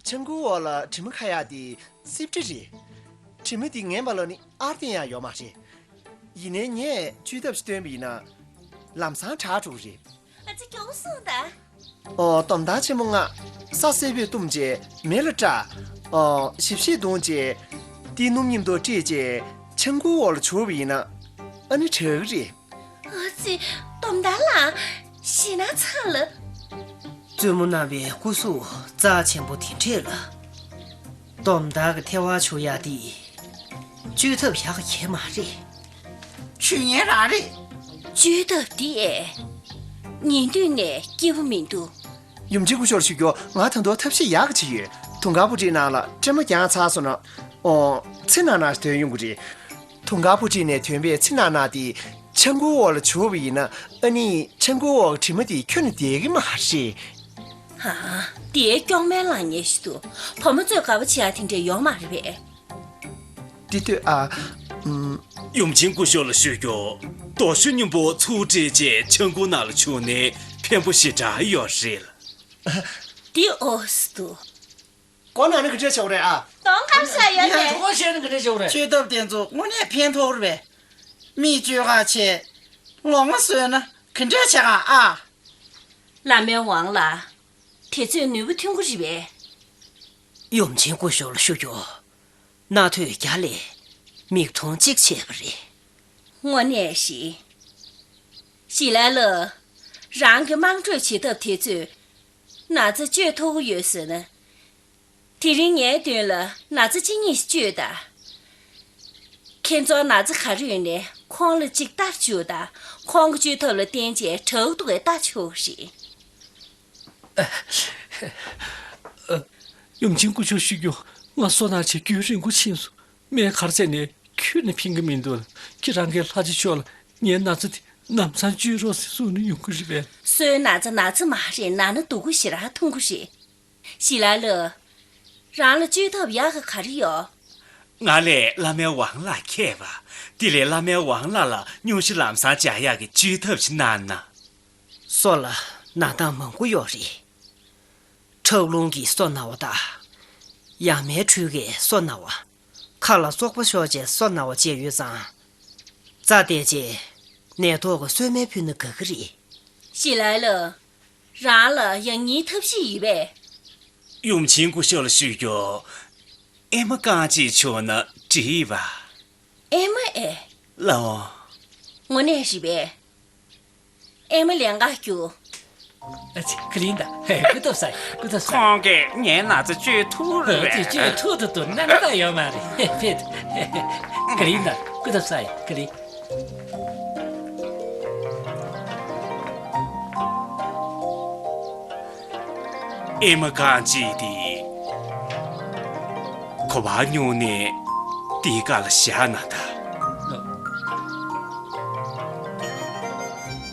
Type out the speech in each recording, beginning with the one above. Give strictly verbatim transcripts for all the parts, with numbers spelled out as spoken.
ཆང་ཁུའི་འོག་ལ་དྲི་མ་ཁ་ཡག་དེ་སིབ་དྲི་རེད། དྲི་མ་དེ་ངན་པ་ལ་ནི་ཨར་ཏེ་ཡང་ཡོད་མ་རེད། ཡིན་ནའི་ངས་བཅོས་ཐབས་ཤིག་བཏོན་པ་ཡིན་ན། ལམ་སང་དྲག་འགྲོ་གི་རེད། ཨ་ཙི། མགྱོགས་སོང་ད། ཨོ། དོམ་མདའ་ཆེན་མོ་ལྔ། ས་སེར་པོས་བཏུམས་བྱས་མེ་ལ་བཀྲ། ཨོ། ཞིབ་ཞིབ་བརྡུངས་བྱས། དེ་སྣུམ་མཉམ་དུ་དཀྲིས་བྱས་ཆང་ཁུའི་འོག་ལ་བྱུགས་པ་ཡིན་ན། ཨ་ནི་དྲག་གི་རེད། ཨ་ཙི། དོམ་མདའ་ལགས། ཞེད་སྣང་ཚ་ལ། བཙུན་མོ་རྣམ་པའི་སྐུ་གཟུགས་རྩ་ཆེན་པོ་དེ་འདྲས་ལ། དོམ་མདའ་གི་ཐལ་བ་བྱུག་ཡག་དེ། བཅོས་ཐབས་ཡག་གི་མ་རེད། བཅོས་ཉན་རང་རེད། བཅོས་ཐབས་དེ་ཨེ། ཉིན་དུས་ནས་སྐྱིད་པོ་མི་འདུག་ཡུམ་ཆེན་སྐུ་ཞབས་ལ་ཞུ་རྒྱུ། ང་ད་དུང་ཐབས་ཤེས་ཡག་གི་བྱེད་ཡོད། དུང་དཀར་པོ་ཏི་ནང་ལ་སྲན་མ་རྒྱག་ཚར་སོང་ན། ཨོ། ཚེ་ན་ན་ཞིག་ཐོན་ཡོང་གི་རེད། དུང་དཀར་པོ་ཏི་ནས་ཐོན་པའི་ཚེ་ན་ན་དེ་ཆང་ཁུའི་འོག་ལ་བྱུགས་པ་ཡིན་ན། ཨ་ནི་ཆང་ཁུའི་འོག་གི་དྲི་མ་དེ་ཁྱོན་ནས་བསྡད་ཀྱི་མ་རེད། ཧ། དེ་སྐྱོག་མེར་ལངས་ཉེན་ཞིག་འདུག་བུ་མོ་ཚོས་དགའ་པོ་བྱེད་ཡག་དེ་འདྲས་ཡོད་མ་རེད་པས། འདི་ལྟོས་ཨ། ཨུམ། ཡུམ་ཆེན་སྐུ་ཞབས་ལ་ཞུ་རྒྱུ། རྡོ་ཞོ་མཉམ་པོ་ཚུར་དཀྲིས་བྱས་ཆང་ཁུའི་ནང་ལ་བྱུགས་ནས་ཕན་པོ་ཞེ་དྲག་ཡོད་རེད། འདི་ཨོ་སི་འདུག་སྒོ་ནང་ནས་ག་འདྲས་བྱེད་དགོས་རེད་ཨ། གདོང་ཁར་ས་ཡོད་ཡ་རེད། གྲོགས་བཤད་ན་ག་འདྲས་བྱེད་དགོས་རེད། བཅོས་ཐབས་དེ་ཚོ་དངོས་གནས་ཕན་ཐོགས་རེད་པས། མིས་བཅོས་ཁ་ཆེ། ལོང་བ་བཟོས་ན་ག་འདྲས་བྱེད་ག་ཨ། བླ་མའི་དབང་ལ། དེ་ཚོས་ནུས་པ་ཐོན་གི་རེད་པས། ཡུམ་ཆེན་སྐུ་ཞབས་ལ་ཞུ་རྒྱུ། རྣ་ཐོས་རྒྱ་ལས་མིག་མཐོང་གཅིག་བྱས་པ་རེད། དངོས་གནས་ཤིག་ཞི་ལ་ལ། རང་གི་དམངས་ཁྲོད་བྱེད་ཐབས་དེ་ཚོས་ན་ཚ་བཅོས་ཐུབ་ཀྱི་ཡོད་ཟེར་ན། དེ་རིང་ངའི་མདུན་ལ་ན་ཚ་གཅིག་གཉིས་ཤིག་བཅོས་དང་། ཁྱེད་ཚོར་ན་ཚ་ག་རེ་ཡོད་ནའི་ཁོང་ལ་གཅིག་ལྟ་བཅུག་དང་། ཁོང་གི་བཅོས་ཐབས་ལ་བརྟེན་བྱས་དྲག་འདུག་གས་ལྟ་ཆོག་གི་རེད། ཡུམ་ཆེན་སྐུ་ཞབས་ཞུ་རྒྱུ། ང་སོ་ན་ཆེ་རྒྱུན་རིང་པོ་ཕྱིན་སོང་། སྨན་ཁར་བྱས་ནས་ཁྱོན་ནས་ཕན་གི་མི་འདུག་ཁྱེད་རང་གིས་ལྷ་རྗེ་མཆོག་ལ་ངའི་ན་ཚ་དེ་ལམ་སང་བཅོས་རོགས་ཟེར་གསུང་ནས་ཡོང་གི་རེད་པས། སོའི་ན་ཚ་ན་ཚ་མ་རེད། ན་ན་སྡུག་གུ་ཞེ་དྲག་འཐུང་གི་རེད། ཞི་ལ་ལ། རང་ལ་བཅོས་ཐབས་ཡག་ག་ག་རེ་ཡོད། ང་ལས་བླ་མའི་དབང་ལ་མཁས་པ། དེ་ལས་བླ་མའི་དབང་ལ་ལ་སྙུང་གཞི་ལམ་སང་འཇགས་ཡག་གི་བཅོས་ཐབས་ཤིག་གནང་ན། སོ་ལ་ན་སྟངས་མང་པོ་ཡོད་རེད། ཁྲག་རླུང་གི་སོ་ན་བ་དང་། ཡང་མའི་འཕྲུལ་གྱི་སོ་ན་བ། ཁ་ལ་སོག་པོ་ཤོར་བྱས་སོ་ན་བ་བཅས་ཡོད་ཙང་། རྩ་བལྟས་རྗེས་ནད་ཐོག་གི་སོས་སྨན་ཕུལ་ན་དགའ་གི་རེད། ཞི་ལ་ལ། རང་ལ་ཡང་སྙིང་ཐབས་ཤེས་ཡོད་པས། ཡུམ་ཆེན་སྐུ་ཞབས་ལ་ཞུ་རྒྱུ། ཨེ་མ་རྐང་གཅིག་བྱུང་ན་འགྲིག་པ། ཨེ་མ་ཨེ། ལའོ། དངོས་གནས་རེད་པས། ཨེ་མ་ལན་འགའ་རྒྱུ། ཨ་ཙི། ཁ་ལིན་ད། སྐུ་ཐོབ་ས་ཡིན། སྐུ་ཐོབ་ས་ཡིན། ཁོང་གིས་ངའི་ན་ཚ་བཅོས་ཐུབ་རེད་པས། ཨ་ཙི། བཅོས་ཐུབ་ཐུབ་ཐུབ་ན་ན་ད་ཡོད་མ་རེད། ཕེད། ཁ་ལིན་ད། སྐུ་ཐོབ་ས་ཡིན། ཁ་ལིན། ཨེ་མ་རྐང་གཅིག་དེ། གོ་བ་སྙུང་ནས་དེའི་སྒང་ལ་བཞག་ན་ད།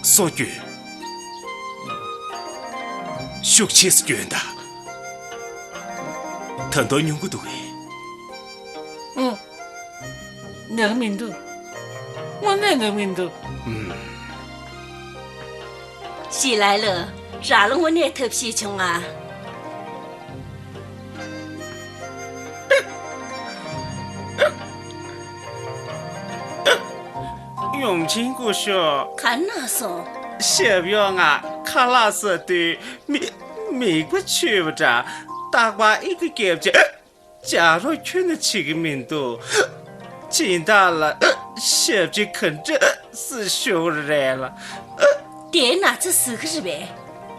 སོ་སྐྱོན། ཤུགས་ཆེ་སྐྱོན་ད། ད་དུང་སྙུང་གི་འདུག་གས། ཨུ། ནག་མི་འདུག་དངོས་གནས་ནག་མི་འདུག་ཨུམ། ཞི་ལ་ལ། རང་ལ་དངོས་གནས་ཐབས་ཤེས་བྱུང་ང་། ཡུམ་ཆེན་སྐུ་ཞབས། ག་ན་སོང་། ཞབས་གཡོག་ང་ཁ་ལག་ཟ་དུས་མིག་མིག་པ་ཆུ་བ་འདྲ། རྟག་པར་ཨི་ཁུ་རྒྱབ་ཅིང་ལྗགས་རོགས་ཁྱོན་ནས་བྱེད་ཀྱི་མི་འདུག་སྦྱིན་བདག་ལ་ཞབས་ཕྱི་ག་འདྲ་སེ་ཞུ་དགོས་རེད་ལ། དེས་ན་ཚ་ཟ་གི་རེད་པས།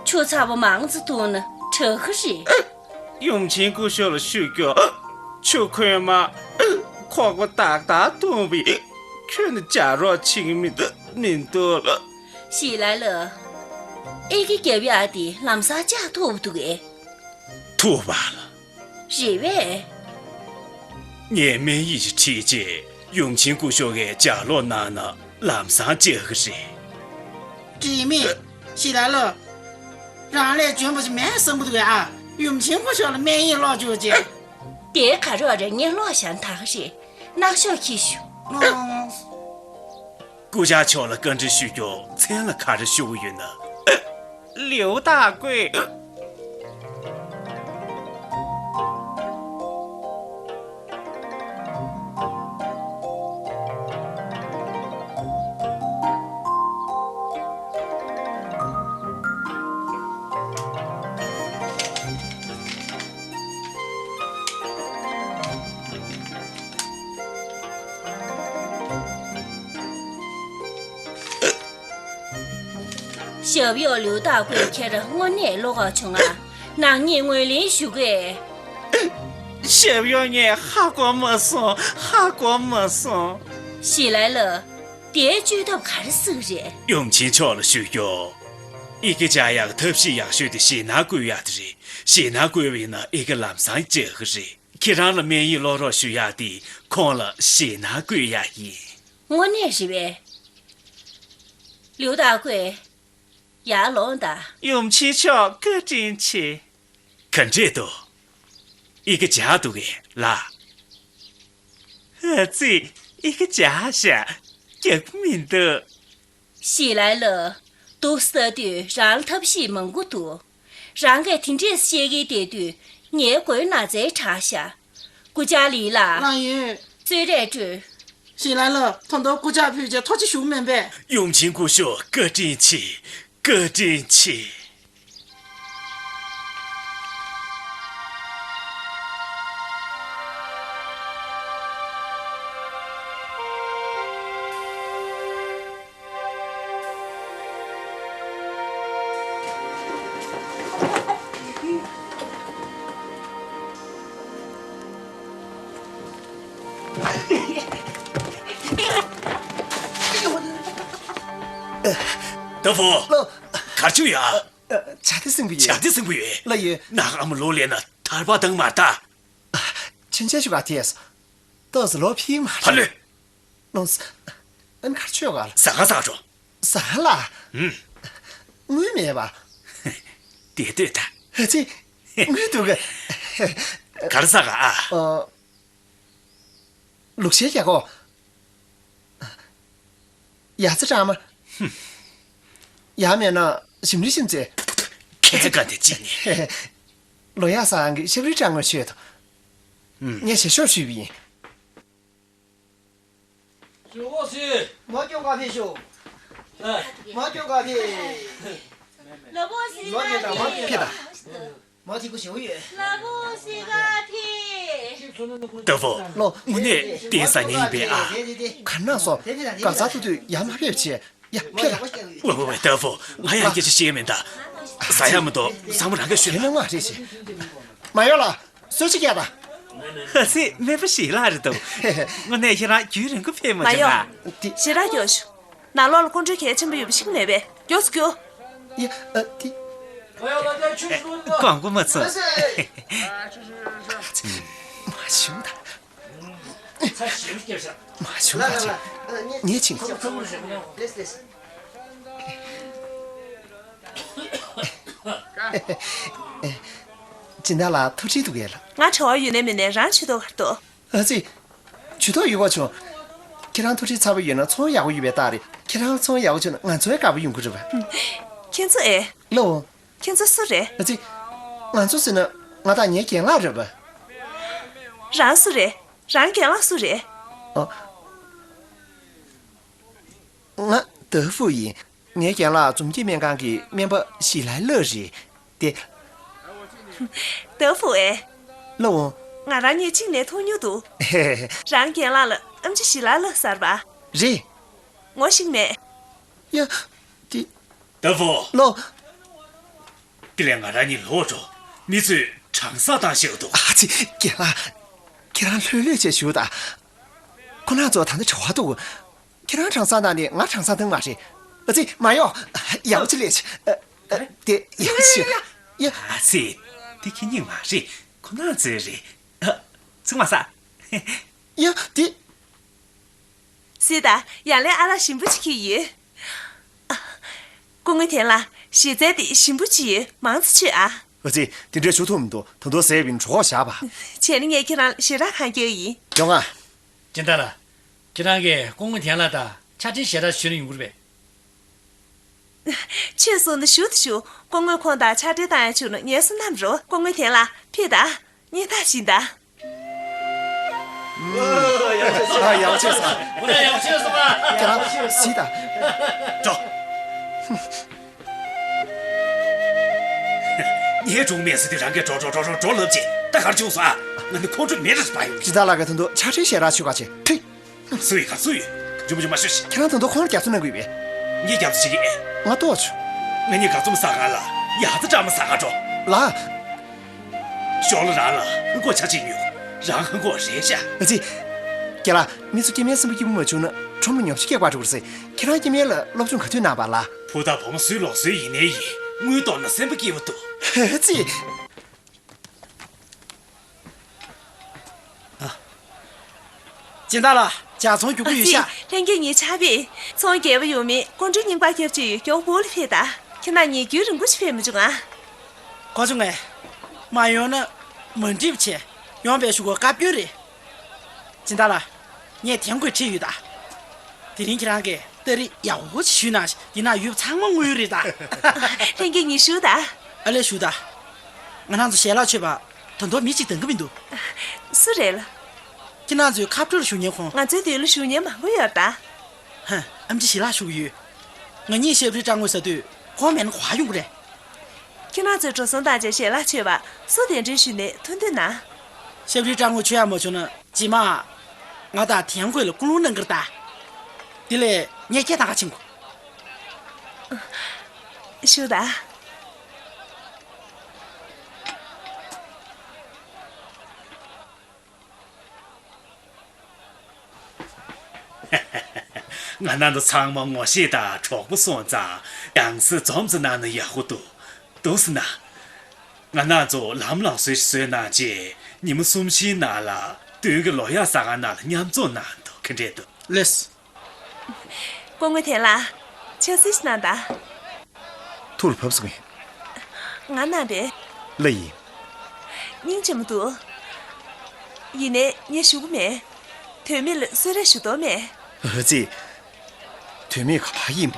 ཆུ་ཚ་པོ་མང་ཙམ་བཏུང་ན་དྲག་གི་རེད། ཡུམ་ཆེན་སྐུ་ཞབས་ལ་ཞུ་རྒྱུ། ཆུ་ཁོལ་མ་ཁོག་པ་ཏག་ཏག་བཏུང་བས་ཁྱོན་ནས་ལྗགས་རོགས་བྱེད་ཀྱི་མི་འདུག་མི་འདུག་ལ། ཞི་ལ་ལ། ཨི་ཁུ་རྒྱབ་ཡག་དེ་ལམ་སང་བཅག་ཐུབ་འདུག་གས། ཐུབ་པ་ལ། རེད་པས། ངས་སྨན་ཡིག་ཅིག་བྲིས་རྗེས་ཡུམ་ཆེན་སྐུ་ཞབས་ཀྱིས་ལྗགས་ཀློག་གནང་ན་ལམ་སང་བཅག་གི་རེད། འགྲིག་མེད། ཞི་ལ་ལ། རང་ལས་འཇོན་པོ་ཞིག་མེད་བསམ་གྱི་འདུག་གས་ཨ། ཡུམ་ཆེན་སྐུ་ཞབས་ལ་སྨན་ཡིག་ཀློག་བཅུག་རྗེས། དེ་ག་རེ་བ་རེད། ངས་ཀློག་བཞག་ན་ད་ག་རེད། ནག་ཤོག་ཁྱེར་ཤོག་ཨང་། སྐུ་ཞབས་མཆོག་ལ་བཀའ་འདྲི་ཞུ་རྒྱུ། མཚན་ལ་ག་རེ་ཞུ་གི་ཡོད་ན། ལིའུ་ཏཱ་ཀུའེ། ཞབས་གཡོག་ལིའུ་ཏཱ་ཀུའེ་ཁྱེད་རང་དངོས་གནས་བློ་ཁོག་བྱུང་ང་། ནག་ཉེས་ངོས་ལེན་ཞུ་དགོས། ཞབས་གཡོག་ངས་ཧ་གོ་མ་སོང་། ཧ་གོ་མ་སོང་། ཞི་ལའི་ལགས། དེའི་བཅོས་ཐབས་ག་རེ་སྲིད་རེད། ཡུམ་ཆེན་མཆོག་ལ་ཞུ་རྒྱུ། ཨི་ཀེ་བྱ་ཡག་ཐབས་ཤེས་ཡག་ཤོས་དེ་ཞེད་སྣང་བསྐུལ་ཡག་དེ་རེད། ཞེད་སྣང་བསྐུལ་བ་ཡིན་ན་ཨི་ཀེ་ལམ་སང་བཅོས་ཀྱི་རེད། ཁྱེད་རང་ལ་སྨན་ཡིག་ཀློག་རོགས་ཞུ་ཡག་དེ་ཁོང་ལ་ཞེད་སྣང་བསྐུལ་ཡག་ཡིན། དངོས་གནས་རེད་པས། ལིའུ་ཏཱ་ཀུའེ། ཡར་ལོངས་དང་། ཡུམ་ཆེན་མཆོག་བཀའ་དྲིན་ཆེ། ག་འདྲས་འདུག་ཨི་ཀེ་བྱ་འདུག་གས་ལགས། ཨ་ཙི། ཨི་ཀེ་བྱ་ཤག་རྒྱག་མི་འདུག་ཞི་ལའི་ལགས། འདུག་ཟེར་དུས་རང་ལ་ཐབས་ཤེས་མང་པོ་འདུག་རང་གིས་དེ་འདྲས་བཤད་ཀྱི་བསྡད་དུས་ངའི་མགོའི་ན་ཚའི་དྲག་ཤག་སྐུ་བཅར་ལི་ལགས། རང་ཡོད། གསོལ་རས་བཀྲོལ། ཞི་ལའི་ལགས། ད་དུང་སྐུ་བཅར་ཕུལ་རྗེས་ཐུགས་རྗེ་ཞུ་མིན་པས། ཡུམ་ཆེན་སྐུ་ཞབས་བཀའ་དྲིན་ཆེ། བཀའ་དྲིན་ཆེ།德福，ལགས། ག་རེ་བྱེད་ཡོད། ཨ། ཨ། ཇ་དེ་སྲིན་པོ་ཡོད། ཇ་དེ་སྲིན་པོ་ཡོད། ལགས་ཡོད། ནང་ཨ་མ་ལོག་སླེབས་ན་ཐར་པ་བཏང་མ་ད། ཕྱིན་ཆད་ཞུ་ག་དེས། ཏོག་ཙམ་ལོག་ཕྱིན་མ་ཕར་ལོས། ལོངས། ཨན་གར་ཆོད་ག་ལ། ཟ་ཁང་ཟ་འགྲོ། ཟ་ཁང་ལ། ཨུམ། དངུལ་མེད་པ། དེ་ལྟོས་ད། ཨ་ཙི། དངུལ་འདུག་ག་གར་ཟ་ག་ཨ། ཨ། ལུག་ཤའི་རྒྱ་སྒོ། ཡ་ཙི་སྲང་མ། ཡ་མེད་ན་ཞིམ་རི་ཞིམ་ཙེ། ཁྱེད་ཀ་དེ་ཅི་ནས། ལོ་ཡག་ས་ཨང་གི་ཤབ་རི་སྲང་ངོ་ཤོད་དོ། ངས་ཞེ་ཤོག་ཞུས་པ་ཡིན། ཞུ་གོ་སི། མ་སྐྱོ་ག་ཕེ་ཤོ། མ་སྐྱོ་ག་ཕེ། ལ་བོ་སི་མ་སྐྱོ་ག་ཕེ། ཕེ་ད། མ་ཐི་ཀུ་ཞུ་ཡོད། ལ་བོ་སི་ག་ཕེ། ཏ་ཕོ། ལོ། དངོས་གནས་བསྟན་ས་ངས་ཡིན་པས་ཨ། ག་ན་སོ། ག་ས་ཐུ་ཐུ་ཡ་མ་ཕེབས་ཆེ། ཡ་ཕེ་ལ། ཝེ་ཝེ་ཝེ་ཏ་ཕོ། ང་ཡང་སྐད་ཆ་བཤད་མེད་ད། ཟ་ཡ་མི་འདུག་བཟང་མོ་རང་གིས་ཞུས་ལ། ང་རེད་ཤེ། མ་ཡོང་ལ། གསོལ་ཇ་རྒྱག་དང་། ཧ་སི་མེད་པ་ཞིག་ལ་རེད་འདུག་དངོས་གནས་ཁྱེད་རང་རྒྱུན་རིང་པོ་ཕེབས་མ་མ་བྱུང་ཡོང་། ང་། དེ། ཞེ་དྲག་མགྱོགས་ཤོག་ནང་ལོགས་ལ་ཁོང་ཁྲོའི་གལ་ཆེན་པོ་ཡོད་པ་ཞིག་མེད་པས་མགྱོགས་སུ་རྒྱུགས། ཡ། ཨ། དེ། ཀོང་ཀོ་མ་ཚོ། མ་ཞུ་ད། མ་ཞུ་ད་ཅིག་ངས་ཅིག་སྦྱིན་བདག་ལགས་ཐུགས་ཁྲལ་འདུག་གས་ལགས། ང་བྲེལ་བ་ཡོད་ནའི་མེད་ནའི་རང་ཇུས་གཏོགས་ག་རེ་འདུག་ཨ་ཙི། ཇུས་གཏོགས་ཡོད་པ་བྱུང་། ཁྱེད་རང་ཐུགས་ཁྲལ་ཚ་པོ་ཡོད་ན་ཚོང་ཡག་པོ་ཡོད་པའི་རྟགས་རེད། ཁྱེད་རང་ཚོང་ཡག་པོ་བྱུང་ན་ང་ཚོའི་དགའ་པོ་ཡོང་གི་རེད་པ། ཁྱེད་ཚོ་ཨེ། ལགས་འོང་། ཁྱེད་ཚོ་སུ་རེད། ཨ་ཙི། ང་ཚོ་ཟེར་ན་ང་དང་ངའི་རྒན་ལགས་རེད་པ། རང་སུ་རེད། རང་རྒན་ལགས་སུ་རེད། ཨ། ང་ཏ་ཧྥུ་ཡིན། ངའི་རྒན་ལགས་འཛོམས་སྐྱེས་སྨན་ཁང་གི་སྨན་པ་ཞི་ལའི་ལགས་རེད། དེ། ཏ་ཧྥུ་ཨེ། ལགས་འོང་། ང་རང་གཉིས་གཅིག་ནས་མཐོང་མྱོང་འདུག་རང་རྒན་ལགས་ལ་ཨེམ་ཆི་ཞི་ལའི་ལགས་ཟེར་བ། རེད། ངོ་ཤེས་མེད། ཡ། དེ། ཏ་ཧྥུ། ལགས། དེ་ལས་ང་རང་གཉིས་ལོག་འགྲོ། མི་ཚོས་གྲང་ཟ་བཏང་བཞག་འདུག་ཨ་ཙི། རྒན་ལགས། ཁྱེད་རང་ལྷོད་ལྷོད་བྱས་བཞུགས་དང་། ཁོ་རང་ཚོ་ད་ལྟ་བྲེལ་བ་འདུག་ཁྱེད་རང་གྲང་ཟ་བཏང་ནས་ང་གྲང་ཟ་བཏང་མ་རེད། ཨ་ཙི། མ་ཡོང་། ཡག་པོ་ཅིག་ལས། ཨ། ཨ། དེ་ཡག་པོ་ཅིག་ཡ། ཨ་ཙི། དེ་ཁྱེད་གཉིས་མ་རེད། ཁོ་རང་ཚོའི་རེད། ཨ། ཚིག་མ་ཟ། ཡ། དེ། སི་ད། ཡང་ལེ་ཨ་ལ་ཞིམ་པོ་ཅིག་ཁྱེར་ཡོད། སྐུ་ངོ་དེ་ལ་ཞི་རྩལ་དེ་ཞིམ་པོ་ཅིག་ཡོད། མང་ཙམ་མཆོད་ཨ། ཨ་ཙི། དེ་འདྲའི་ཞུ་ཐུབ་མི་འདུག་ད་དུང་ཟས་པའི་གྲོགས་བཞག་པ། བྱས་ན་ངས་ཁྱེད་རང་ཞེ་དྲག་གང་རྒྱག་ཡིན། ཡོང་ང་། སྦྱིན་བདག་ལགས། ཁྱེད་རང་གིས་སྐུ་ངོ་དེ་ལ་ད་ཆ་འཕྲིན་ཞེ་དྲག་ཞུས་ན་ཡོང་གི་རེད་པས། ཁྱོད་གསུང་ན་ཞུ་དང་ཞུ། སྐུ་ངོས་ཁོང་དང་ཕྱག་སྦྲེལ་བཏང་ཡ་བྱུང་ན་ངའི་བསོད་ནམས་རེད། སྐུ་ངོ་དེ་ལ་ཕེབས་དང་། སྙན་ཐག་བྱིན་དང་། ཡག་ཆེ་སོང་། ཡག་ཆེ་སོང་། ཁྱེད་རང་སི་ད། འགྲོ། ངའི་སྒྲུང་མེད་ཟེར་དུས་རང་གིས་འགྲོ་འགྲོ་འགྲོ་འགྲོ་འགྲོ་ལབ་ཅིག་ད་གར་བྱུང་སོང་ཨ། ང་ནི་ཁོང་ཁྲོ་མེད་འདྲ་ཞིག་བ་ཡོང་། སྦྱིན་བདག་ལགས་ཀྱིས་ད་དུང་ཕྱག་སྦྲེལ་ཞེ་དྲག་ཞུ་ག་བྱེད། ཐུས། སུ་ཡིན་ག་སུ་ཡིན། འཇུ་མ་འཇུ་མ་ཤོད་ཤིག་ཁྱེད་རང་ད་དུང་ཁོང་ལ་རྒྱབ་སྐྱོར་གནང་དགོས་པས། ངས་རྒྱབ་སྐྱོར་བྱེད་ཀྱི་ཡིན། ང་ལྟོགས་བྱུང་། ང་གཉིས་ག་ཚོད་ཟ་ག་ལ། ཡག་ཙི་ཀྲ་མ་ཟ་ག་འགྲོ། ལགས། ཞོགས་ལ་རང་ལ་ཧང་གོ་ཆ་ཅིག་ཉོས། རང་ཧང་གོ་རེད་ཤག་ཨ་ཙི། རྒན་ལགས། མི་ཚོ་སྐྱེ་དམན་སེམས་པ་སྐྱིད་པོ་མ་བྱུང་ན་ཁྲོམ་ལ་ཉོ་ཆ་སྐྱེལ་དགོས་འགྲོ་གི་རེད། ཁྱེད་རང་སྐྱེ་དམན་ལ་སློབ་སྦྱོང་ག་དུས་གནང་བ་ལགས། བུ་དང་བུ་མོ་སུའི་ལོག་སྲོལ་ཡིན་ནའི་ཡིན། དངུལ་གཏོང་ན་སེམས་པ་སྐྱིད་པོ་འདུག་ཨ་ཙི། སྦྱིན་བདག་ལགས། ཇ་ཚོང་མགྱོགས་པོ་ཡོད་ཤག་ཨ་ཙི། ལྷན་རྒྱས་ངའི་ཕྱག་དཔེ། ཚོང་རྒྱས་པོ་ཡོང་མིན་སྐུ་མགྲོན་རྙིང་པ་སྐྱབས་བཅོལ་ཡོད། མགྱོགས་པོ་ལ་ཕེབས་དང་། ཁྱེད་རང་ཉིད་རྒྱུན་རིང་པོ་ཞིག་ཕེབས་མི་བྱུང་ཨ། གོ་བྱུང་ངས། མ་ཡོང་ན་མ་འགྲིག་པ་བྱས། ཡོང་བའི་གཞུག་གུ་བཀའ་བཀྱོན་རེད། སྦྱིན་བདག་ལགས། ངས་དེ་དགོས་ཁྲིད་ཡོད་ད། དེ་རིང་ཁྱེད་རང་གིས་སྟ་རེ་ཡག་པོ་ཞིག་ཞུས་གནང་ཞིག་འདི་ན་ཡོད་པ་ཚང་མ་དངུལ་རེད་ད། ལྷན་རྒྱས་ངས་ཞུ་ད། ཨ་ལས་ཞུ་ད། ང་རང་ཚོ་ཞལ་ལག་མཆོད་པ་ད་དུང་མི་གཅིག་འདང་གི་མི་འདུག་སུ་རེད་ལགས། ཁྱེད་རང་ཚོའི་ཁ་སྤྲོད་ལ་ཞུགས་མཁན་ཁོང་། ང་ཚོའི་མདུན་ལ་ཞུགས་མཁན་མང་པོ་ཡོད་ད། ཧ། ཨེམ་ཆི་ཞལ་ལག་ཞུ་གི་ཡོད། ང་གཉིས་ཞབས་བྲོའི་སྐྲ་དངོས་ཟ་དུས་ཁོང་མེད་ན་ག་པར་ཡོང་གི་རེད། ཁྱེད་རང་ཚོས་འགྲོ་སོང་བཏང་བྱས་ཞལ་ལག་མཆོད་པ་སུ་གདན་འདྲེན་ཞུས་ནས་ཐུགས་མཐུན་གནང་། ཞབས་བྲོའི་སྐྲ་དངོས་མཆོད་ཡག་མ་བྱུང་ན་རྗེས་མ་ང་དང་དེ་ཡང་ཁོས་ལ་ཀུན་སློང་གནང་གི་རེད་ད། དེ་ལས་ངས་སྐད་བཏང་ག་ཕྱིན་གོ། ཞུ་ད། ང་རང་ཚོ་ཚང་མ་ངོ་ཤེས་དང་གྲོགས་པོ་སོང་ཙང་ཡང་སེ་འཛོམས་ཙམ་གནང་ན་ཡག་པོ་འདུག་འདུག་སེ་ན། ང་རང་ཚོ་ལམ་ལ་བཟོས་བཟོས་གནང་རྗེས་ཉི་མ་གསུམ་བཞིའི་ནང་ལ་མདུན་གྱི་ལོ་ཡག་ཟ་ཁང་ནང་ལ་མཉམ་འཛོམས་གནང་འདུག་ག་འདྲས་འདུག་ལགས། སྐུ་ངོ་དན་ལགས། ཆབ་སྲིད་གནང་དང་། ཐུགས་ལ་བབས་སོང་ངས། ང་གནང་པས། ལགས་ཡིན། སྙིང་རྗེ་མོ་འདུག་ཡིན་ནའི་ངས་ཞུ་གི་མེད། དོན་མེད་ལ་གསོལ་རས་ཞུ་དོ་མེད། ཨ་ཙི། དོན་མེད་ག་པར་ཡིན་པ།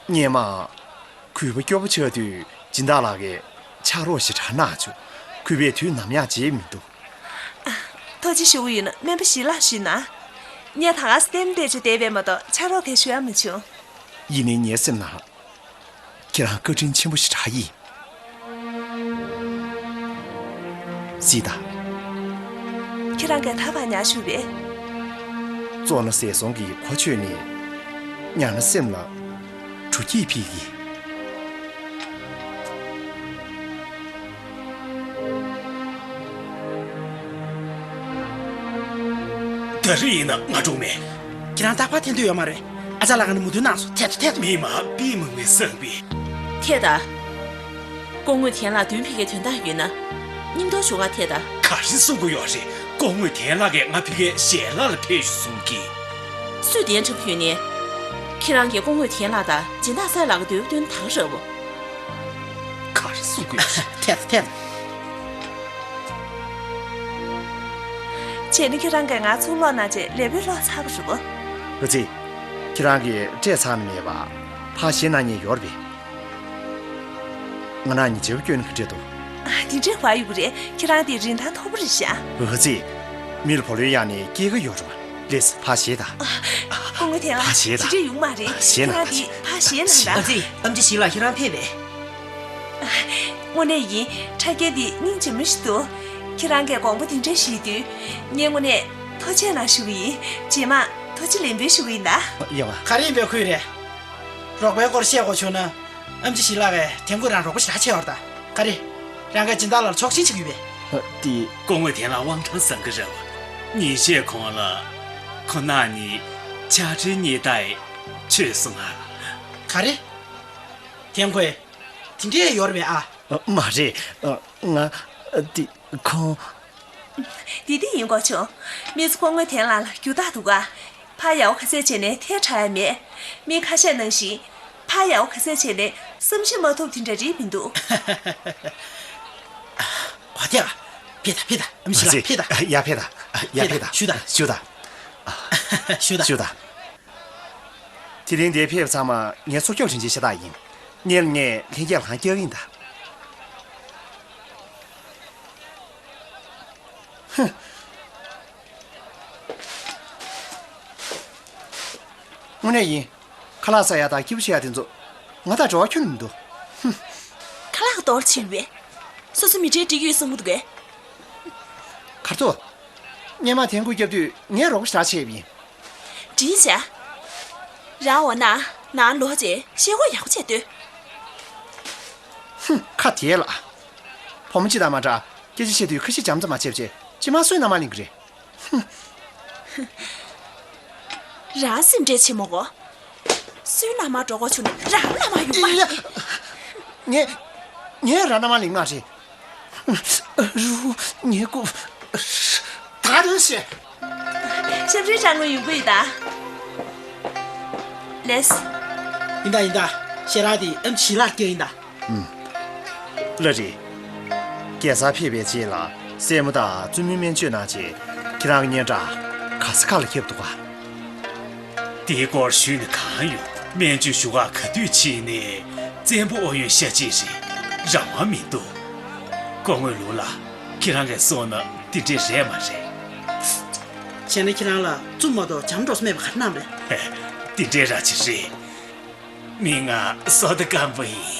སྔོན་མ་གུས་པ་སྐྱོ་པོ་ཆགས་དུས་སྦྱིན་བདག་ལགས་ཀྱིས་ཕྱག་རོགས་ཞེ་དྲག་གནང་བྱུང་། གུས་པས་དུས་ནམ་ཡང་བརྗེད་མི་འདུག་ཐུགས་རྗེ་ཆེ་ཞུ་གི་ཡོད་ན་སྨན་པ་ཞི་ལགས་ཞུས་ན། ངས་ད་ག་སེ་བལྟས་མི་བལྟས་བྱས་བསྡད་པས་མ་གཏོགས་ཕྱག་རོགས་གང་ཞུ་ཡ་མ་བྱུང་། ཡིན་ནའི་ངའི་སེམས་ནང་ཁྱེད་རང་བཀའ་དྲིན་ཆེན་པོ་ཞེ་དྲག་ཡིན། སི་ཏཱ། ཁྱེད་རང་གིས་ད་བར་ཉར་བཞུགས་པས། བཙོག་ན་ཟས་སོང་གི་གོ་ཆོད་ནས། ཉར་ན་སེམས་ལ་དྲོ་སྐྱིད་ཕིག་གི། ད་རེས་ཡིན་ན་ང་འགྲོ་མེད། ཁྱེད་རང་རྟག་པར་འཐེན་འདོད་ཡོད་མ་རེད། ཨ་ཅག་ལགས་ང་ནི་མོས་མཐུན་གནང་སོང་། ཐད་ཐད། མི་མ་པི་མང་མི་བསམ་པའི། ཐད་ད། སྐུ་ངོ་དན་ལགས་མདུན་ཕེབས་མཁན་དོན་དག་ཡོད་ན། མཉམ་དུ་བཞུགས་ག་ཐད་ད། ག་རེ་གསུང་གི་ཡོད་རེད། སྐུ་ངོ་དན་ལགས་ཀྱིས་ང་ཕ་གིའི་ཞལ་ལག་ལ་ཕེབས་ཤོག་གསུང་གི། སུས་གདན་འདྲེན་ཕུལ་ནས། ཁྱེད་རང་གིས་སྐུ་ངོ་དན་ལགས་དང་སྦྱིན་བདག་སའི་ལགས་ཀྱི་འདོད་པ་བཏོན་ན་ད་ག་རེད་པ། ག་རེ་གསུང་གི་ཡོད་རེད། ཐད་ཐད། བྱས་ན་ཁྱེད་རང་གིས་ང་ཚུར་ལོག་གནང་རྗེས་ལས་བུ་ལོག་ཚར་བ་རེད་པ། ཨ་ཙི། ཁྱེད་རང་གིས་སྤྲད་ཚར་ནི་མེད་པ། ཕར་བཞེས་གནང་མཁན་ཡོད་རེད་པས། ང་རང་གཉིས་བརྗེ་པོ་སྐྱོན་ག་འདྲས་འདུག་ཨ། དེ་འདྲས་བ་ཡོད་གི་རེད། ཁྱེད་རང་དེ་རིན་ཐང་མཐོ་པོ་རེད་ཤག་ཨ་ཙི། མི་ལ་བུ་ལོན་གཡར་ནས་སྐྱེལ་གི་ཡོད་རེད་པ། ལགས་སེ། ཕར་བཞེས་དང་། སྐུ་ངོ་དན་ལགས། ཕར་བཞེས་དང་། དེ་འདྲས་ཡོང་མ་རེད། བཞེས་ན། ཁྱེད་རང་དེ་ཕར་བཞེས་གནང་དང་། ཨ་ཙི། ཨེམ་ཆི་ཞི་ལགས་ཁྱེད་རང་ཕེབས་པས། དངོས་གནས་ཡིན། ཕྲ་རྒྱས་འདི་སྙིང་རྗེ་མོ་ཞིག་འདུག་ཁྱེད་རང་གིས་དགོངས་པ་དེ་འདྲ་བཞེས་དུས། ངས་དངོས་གནས་ཐུགས་རྗེ་གནང་ཞུ་གི་ཡིན། རྗེས་མ་ཐུགས་རྗེ་ལེགས་འབུལ་ཞུ་གི་ཡིན་ད། ཡ་བ། ག་རེ་ཡིན་པའི་ཁུལ་རེད། རོགས་པའི་སྐོར་བཤད་དགོས་བྱུང་ན། ཨེམ་ཆི་ཞི་ལགས་ཀྱིས་དེང་དགོང་རང་རོགས་པ་ཞེ་དྲག་བྱས་ཡོད་རེད་ད། ག་རེ། རང་གིས་སྦྱིན་བདག་ལགས་ལ་ཆོག་མཆན་ཞུ་གི་ཡོད་པས། ཨ། དེ། སྐུ་ངོ་དན་ལགས་དབང་ཐང་བཟང་གི་རེད་པ། ཉིན་ཤས་གོང་ལ། ཁོང་རྣམ་གཉིས་ཕྱག་སྦྲེལ་གཉིས་ལྟར་མཆོད་སོང་ང་། ག་རེ། དེང་དགོང་། དེ་འདྲས་ཡོད་རེད་པས་ཨ། ཨ། མ་རེད། ཨ། ང་། ཨ། དེ་ཁོང་། དེ་འདི་ཡིན་དགོས་བྱུང་། མི་ཚོ་སྐུ་ངོ་དན་ལགས་ལ་རྒྱུ་དག་འདུག་ག་ཕར་ཡག་པོ་ག་ཚད་བྱས་ནས་ཐལ་དྲགས་ཡ་མེད། མི་ཁ་ཤས་ནང་བཞིན། ཕར་ཡག་པོ་ག་ཚད་བྱས་ནས་བསམ་ཤེས་མ་ཐུབ་དེ་འདྲ་རིགས་མི་འདུག་ག་ཐད་ཨ། ཕེབས་དང་། ཕེབས་དང་། ཨེམ་ཆི་ཞི་ལགས། ཕེབས་དང་། ཡ། ཕེབས་དང་། ཡ། ཕེབས་དང་། ཞུ་དང་། ཞུ་དང་། ཞུ་དང་། ཞུ་དང་། དེ་རིང་འདིར་ཕེབས་ཚང་མ་ངའི་ཚོགས་སྐྱོང་དྲིན་ཆེན་ཤ་སྟག་ཡིན། སྔོན་ལ་ངས་ལྷན་རྒྱས་ལ་ཧང་སྐྱེལ་གི་ཡིན་ད། ཧུམ། དངོས་གནས་ཡིན། ཁ་ལག་ཟ་ཡ་དང་སྐྱིད་པོ་བྱེད་ཡ་དེ་ཚོ་ང་དང་འབྲེལ་བ་ཁྱོན་ནས་མི་འདུག་ཧུམ། ཁ་ལག་གི་དོགས་ཆེ་བས། སོ་སོ་མི་གྲལ་འགྲིག་ཡོད་བསམ་གི་འདུག་གས། གར་ཐུག་སྔོན་མ་དེང་དགོང་སྐྱབས་དུས་ངས་རོགས་པ་ཞེ་དྲག་བྱས་པ་ཡིན། འགྲིག་བྱ། རང་འོ་ན་ནང་ལོག་རྗེས་ཤེལ་སྒོ་ཡག་པོ་བྱས་སྡོད། ཁ་དེ་ལ། བུ་མོ་གཅིག་དང་མ་འདྲ། སྐད་ཆ་བཤད་དུས་ཁ་ཞེ་འཇམ་ཙམ་མ་བྱེད་བྱས། ཅི་མ་བསོད་ནམས་མ་ལེན་གི་རེད། རང་སེམས་ཁྲལ་བྱེད་མ་དགོས། བསོད་ནམས་མ་འགྲོ་དགོས་བྱུང་ན་རང་ནམ་མ་ཡོང་མ་ཡ། རེད། ངས། ངས་རང་ནམ་མ་ལེན་མ་རེད། རུ། ངས་ཀུ། ད་དུང་ཤེས། ཤམ་རིན་ཧྲང་ངོས་ཡོང་གི་ཡོད་ད། ལེས། ཡིན་ད་ཡིན་ད། ཤེས་ར་དེ་ཨམ་ཆི་ལགས་སྐྱེ་ཡིན་ད། ལ་རེད། རྒྱལ་སར་ཕེབས་པའི་རྗེས་ལ་སྲས་མོ་དང་བཙུན་མོའི་སྨན་བཅོས་གནང་རྗེས། ཁྱེད་རང་གི་སྙན་གྲགས་ག་ས་ག་ལ་ཁྱབ་འདུག་ག། དེའི་སྐོར་ཞུས་ནས་གང་ཡོང་། སྨན་བཅོས་ཞུ་ག་ག་དུས་ཕྱིན་ནས་བཙན་པོ་ཨོ་ཡོན་ཤ་གཅིག་རེད། རང་དབང་མི་འདུག་སྐུ་ངོ་ལུའུ་ལགས། ཁྱེད་རང་གིས་གསུངས་ན་དེ་འདྲས་རེད་མ་རེད། བྱས་ན་ཁྱེད་རང་ལ་བཙུམ་མ་གཏོགས་བྱམས་འགྲོགས་སུ་མེད་པ་ག་རེ་གནང་རེད། དེ་འདྲས་ར་ཅིག་རེད། མིང་ང་བསོད་སྒམ་པོ་ཡིན།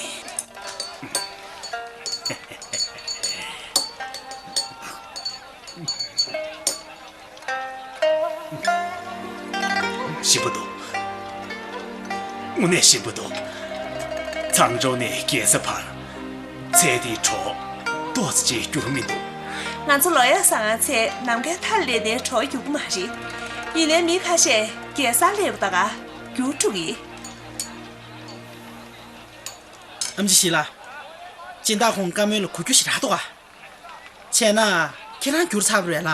ཞིམ་པོ་འདུག་དངོས་གནས་ཞིམ་པོ་འདུག་ཚང་ཀྲོའུ་ནས་རྒྱལ་ས་བར་ཚལ་དེའི་གྲོགས་ཏོག་ཙམ་ཅིག་འགྱུར་མི་འདུག་ང་ཚོ་ལོ་ཡ་ཟ་ཁང་ཚལ་ནམ་མཁའི་མཐའ་ལ་སླེབས་ནའི་གྲོགས་འགྱུར་གི་མ་རེད། ཡིན་ནའི་མི་ཁ་ཤས་རྒྱལ་སར་སླེབས་པ་དང་འགྱུར་འགྲོ་གི། ཨམ་ཆི་ཞི་ལ། སྦྱིན་བདག་ཁོང་བཀའ་མོལ་ལ་གོ་རྒྱུ་ཞིག་རག་འདུག་ག་བྱས་ན་ཁྱེད་རང་འགྱུར་ཚར་བ་རེད་ལ།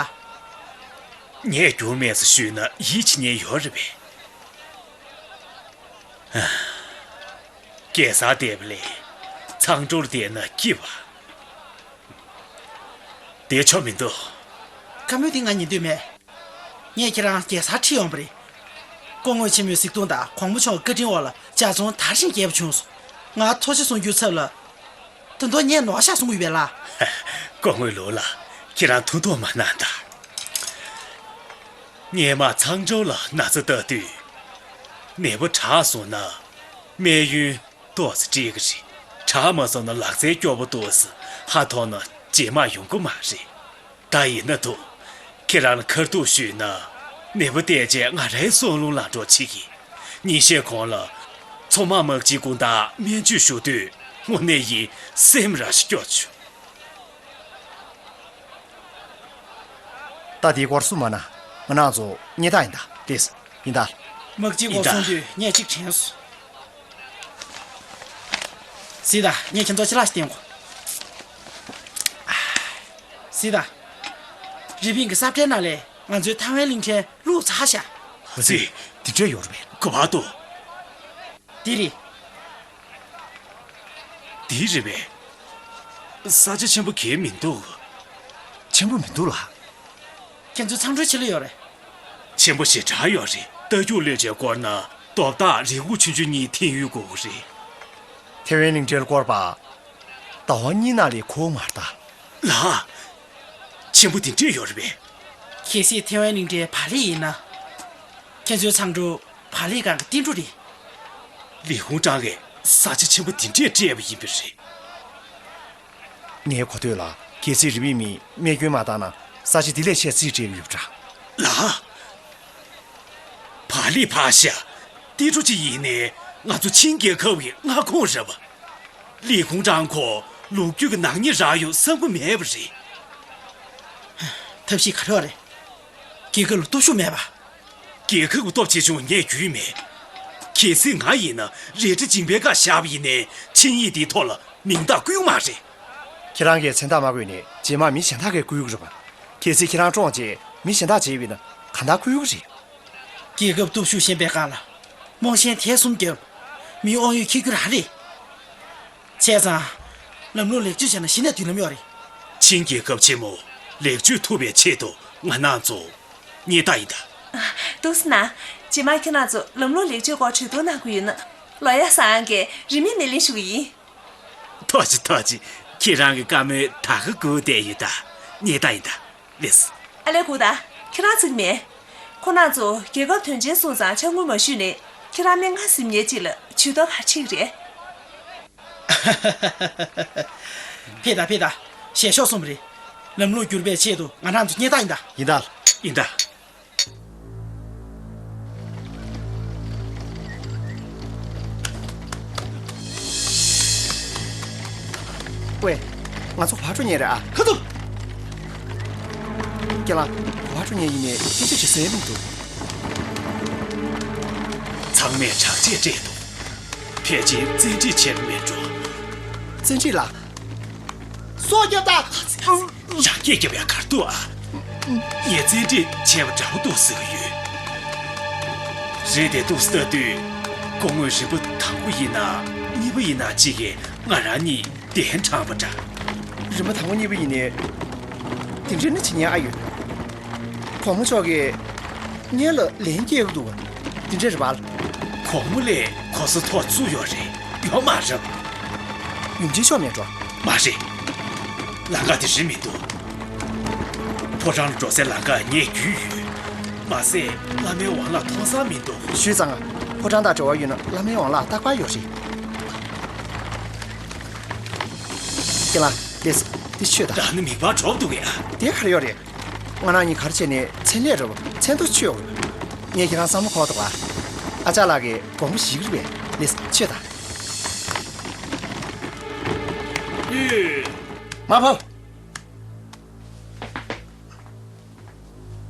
ངས་འགྱུར་མེད་ཟེར་ཞུས་ན་ཡིད་ཆེས་མཁན་ཡོད་རེད་པས། རྒྱལ་སར་བསྡད་པ་ལས་ཚང་ཀྲོའུ་ལ་བསྡད་ན་སྐྱིད་པ། བསྡད་ཆོག་མི་འདུག་བཀའ་མོལ་དེ་ང་ཉན་འདོད་མེད། ངས་ཁྱེད་རང་རྒྱལ་སར་ཁྲིད་ཡོང་བ་རེད། སྐུ་ངོ་ཆེན་མོའི་གཟིགས་མཐོང་དང་གོང་མ་མཆོག་བཀའ་དྲིན་འོག་ལ་ཇ་ཚོང་དར་ཞིང་རྒྱས་པ་བྱུང་སོང་། ང་ཐུགས་རྗེ་གསུང་རྒྱུའི་ཚབ་ལ། ད་དུང་ངས་ནོར་བཞག་གསུང་གི་ཡོད་པས་ལ། སྐུ་ངོ་ལུའུ་ལགས། ཁྱེད་རང་ཐུགས་དོགས་མ་གནང་དང་། སྔོན་མ་ཚང་ཀྲོའུ་ལ་ན་ཚ་ལྟ་དུས། ནད་པ་དྲག་སོང་ན། སྨན་ཡོན་ཏོག་ཙམ་སྤྲད་ཀྱི་རེད། དྲག་མ་སོང་ན་ལག་རྩལ་སྐྱོ་པོ་འདུག་ཟེར་ཧ་ཐོག་ན་རྗེས་མ་ཡོང་གི་མ་རེད། ད་ཡིན་ན་ཐུག་ཁྱེད་རང་ལ་ཁ་ཐུག་ཞུས་ན། ནད་པ་བལྟས་རྗེས་ང་རའི་སྲོག་རླུང་ལངས་འགྲོ་བྱེད་ཀྱི། ཉིན་ཤས་གོང་ལ་མཚོ་དམག་དམག་སྤྱིའི་སྐུ་ཟླ་སྨན་བཅོས་ཞུ་དུས་དངོས་གནས་ཡིན་སེམས་ར་ཞིག་སྐྱོ་བྱུང་། ད་དེའི་སྐོར་གསུངས་མ་ན། ང་རང་ཚོ་སྙན་ཐག་ཡིན་ད། ལེས། ཡིན་ད། དམག་སྤྱིའི་སྐོར་ཡིན་ད། གསུངས་དུས་ངས་གཅིག་དྲན་སོང་། གཟིགས་དང་། ངས་ཁྱེད་ཚོ་ཅི་ལགས་ཤིག་བསྟན་གོ། གཟིགས་དང་། རི་པིན་གྱི་ས་བཀྲའི་ནང་ལས་ང་ཚོའི་ཐའེ་ཝན་གླིང་ཕྲན་བླུགས་ཚར་ཤག་ཧ་ཙི། འདི་འདྲས་ཡོད་རེད་པས། ག་པར་འདུག་འདི་རེད། འདི་རེད་པས། ས་ཆ་ཆེན་པོ་གང་ཡང་མི་འདུག་ཆེན་པོ་མི་འདུག་ལགས། ཁྱེད་ཚོའི་ཚང་འཕྲུལ་ཕྱི་ལ་ཡོད་རེད། ཆེན་པོ་ཞེ་དྲག་ཡོད་རེད། རྟ་རྒྱུག་གློད་བྱེད་སྐོར་ན་རྡོ་བདག་རི་ཁུག་ཆུང་ཆུང་གཉིས་འཐེན་ཡུལ་དགོས་ཀྱི་རེད། ཐའེ་ཝན་གླིང་ཕྲན་ལ་བསྐོར་བ། ཟླ་བ་གཉིས་ནང་ལས་འགོར་མ་རེད་ད། ལགས། ཆེན་པོ་དེ་འདྲས་ཡོད་རེད་པས། གལ་སྲིད་ཐའེ་ཝན་གླིང་ཕྲན་བག་ལེབ་ཡིན་ན། ཁྱེད་ཚོའི་ཚང་འཕྲུལ་བག་ལེབ་སྒང་གི་ཏིན་ཀྲུ་རེད། ལི་ཧུང་ཀྲང་གིས་ས་ཆ་ཆེན་པོ་དེ་འདྲས་སྤྲད་པ་ཡིན་པ་རེད། ངའི་གོ་ཐོས་ལ། གལ་སྲིད་རི་པིན་མིས་རྨས་སྐྱོན་མ་བཏང་ན་ས་ཆ་དེ་ལས་ཆེ་རྩིས་སྤྲད་ཀྱི་ཡོད་པ་འདྲ། ལགས། བག་ལེབ་ཕར་བཞག་ཏིན་ཀྲུ་གཅིག་ཡིན་ནའི་ང་ཚོ་ཆིན་རྒྱལ་ཁབ་ཀྱི་མངའ་ཁོངས་རེད་པ། ལི་ཧུང་ཀྲང་ཁོ་ལོ་རྒྱུས་ཀྱི་ནག་ཉེས་རག་ཡོང་བསམ་གྱི་མེད་པ་རེད། ཐབས་ཤེས་ག་རེ་ཡོད་རེད། རྒྱལ་ཁབ་ལ་སྟོབས་ཤུགས་མེད་པ། རྒྱལ་ཁབ་ཀྱི་སྟོབས་ཆེ་ཆུང་ངས་རྒྱུས་མེད། གལ་སྲིད་ང་ཡིན་ན་རལ་གྲི་འཇིང་པའི་བཀའ་བཞག་པ་ཡིན་ནའི་ཆིངས་ཡིག་འདིའི་ཐོག་ལ་མིང་རྟགས་བསྐུལ་མ་རེད། ཁྱེད་རང་གིས་མཚན་རྟགས་མ་བཀོད་ནས་རྗེས་མ་མི་གཞན་དག་གིས་བཀུར་གྱི་རེད་པ། གལ་སྲིད་ཁྱེད་རང་བཀྲོངས་རྗེས་མི་གཞན་དག་བྱས་པ་ཡིན་ན་གང་ལྟར་བཀུར་གྱི་རེད། རྒྱལ་ཁབ་སྟོབས་ཤུགས་ཞན་པའི་སྒང་ལ་རྨོངས་ཞེན་ཐེར་གསུམ་བརྒྱབ། མིའི་དབང་ཡོད་འཁྱེར་རྒྱུ་རང་རེད། བྱས་ཙང་། ལམ་ལུགས་ལེགས་བཅོས་བྱས་ན་གཞི་ནས་མདུན་ལམ་ཡོད་རེད། ཆིན་རྒྱལ་ཁབ་ཆེན་མོ་ལེགས་བཅོས་ཐུབ་པའི་ཆེད་དུ་ང་རང་ཚོ་སྙན་ཐག་ཡིན་ད། འདུག་སེ་ན། རྗེས་མ་ཁྱེད་རང་ཚོ་ལམ་ལུགས་ལེགས་བཅོས་སྐོར་གྲོས་བསྡུར་གནང་དགོས་ཡོད་ན། ལོ་ཡ་ཟ་ཁང་གི་རིན་མེད་སྣེ་ལེན་ཞུ་གི་ཡིན། ཐུགས་རྗེ་ཆེ། ཐུགས་རྗེ་ཆེ། ཁྱེད་རང་གི་བཀའ་མོལ་ད་ག་སྒུག་བསྡད་ཡོད་ད། སྙན་ཐག་ཡིན་ད། ལེས། ཨ་ལས། སྒུག་ད། ཁྱེད་རང་ཚིག་མེད། ཁོང་རྣམ་ཚོ་རྒྱལ་ཁབ་དོན་ཆེན་སོང་ཙང་ཕྱག་དངུལ་མ་ཞུས་ནས་ཁྱེད་རང་སྨན་ཁང་ཟིན་མཁན་ཅིག་ལ་ཇུས་གཏོགས་ག་རེ་བྱེད་ཀྱི་རེད། ཕེབས་དང་ཕེབས་དང་། ཞལ་ཤོག་སོང་བ་རེད། ལམ་ལུགས་བསྒྱུར་བའི་ཆེད་དུ་ང་རང་ཚོ་སྙན་ཐག་ཡིན་ད། ཡིན་ད། ཡིན་ད། ཝེ། ང་ཚོ་གོ་བ་འགྲོ་མཁན་རེད་ཨ། ཁ་ཐུབ། ཁྱེད་རང་གོ་བ་འགྲོ་མཁན་ཡིན་ནའི་སྐད་ཆ་བྱེད་སྲོལ་མི་འདུག་ཚང་མས་དྲག་ཆས་སྤྲས་འདུག་ཕལ་ཆེར་བཙན་ཁྲིད་བྱས་པ་མེད་འགྲོ། བཙན་ཁྲིད་ལ། སྲོག་སྐྱོབ་དང་། རང་སྐད་རྒྱབ་ཡ་གར་འདུག་ཨ། ངས་བཙན་ཁྲིད་བྱས་པ་འདྲ་པོ་འདུག་ཟེར་གྱི་ཡོད། རེད་དེ་འདུག་ལྟ་དུས། སྐུ་ངོ་རིམ་པ་དང་པོ་ཡིན་ན་གཉིས་པ་ཡིན་ན་གཅིག་གིས་ང་རང་གཉིས་གདན་དྲངས་པ་འདྲ། རིམ་པ་དང་པོ་གཉིས་པ་ཡིན་ནའི། དེ་འདྲ་ནི་བྱེད་ཉན་ཨ་ཡོད། གོང་མ་མཆོག་གིས་ངེད་ལ་ལན་སྐྱེལ་གི་འདུག་དེ་འདྲ་རེད་པ། གོང་མ་ལས་གོ་ས་ཐོག་བཙུགས་ཡོད་རེད། ཡོད་མ་རེད། ཡུམ་ཆེན་མཆོག་མེད་འགྲོ། མ་རེད། ལམ་ཁ་དེ་རིང་མི་འདུག་ཕོ་བྲང་ལ་འགྲོ་སའི་ལམ་ཁ་ངས་བརྒྱུད་ཡོད། མ་ཟད་བླ་མའི་ཝང་ལགས་མཐོང་སར་མི་འདུག་ཞུས་ཙང་། ཕོ་བྲང་དང་འབྲེལ་བ་ཡོད་ན་བླ་མའི་ཝང་ལགས་རྟག་པར་ཡོད་རེད། ཁྱེད་རང་། དེ། དེ་ཆོས་དང་། ད་ནི་མིག་དམར་གྲོགས་འདུག་གས། དེ་ག་རེ་ཡོད་རེད། ང་རང་གཉིས་ག་རེ་བྱས་ནས་མཚན་ལས་རེད་པ། མཚན་ཐོ་ཆོད་ཡོད། ངས་ཁྱེད་རང་བསམ་བློ་འཁོར་འདུག་ག་ཨ་ཅག་ལགས་ཀྱིས་དགོངས་པ་བཞེས་ཀྱི་རེད་པས། ལགས་སོ། ཆོས་དང་། ཡེ། མ་ཕབ།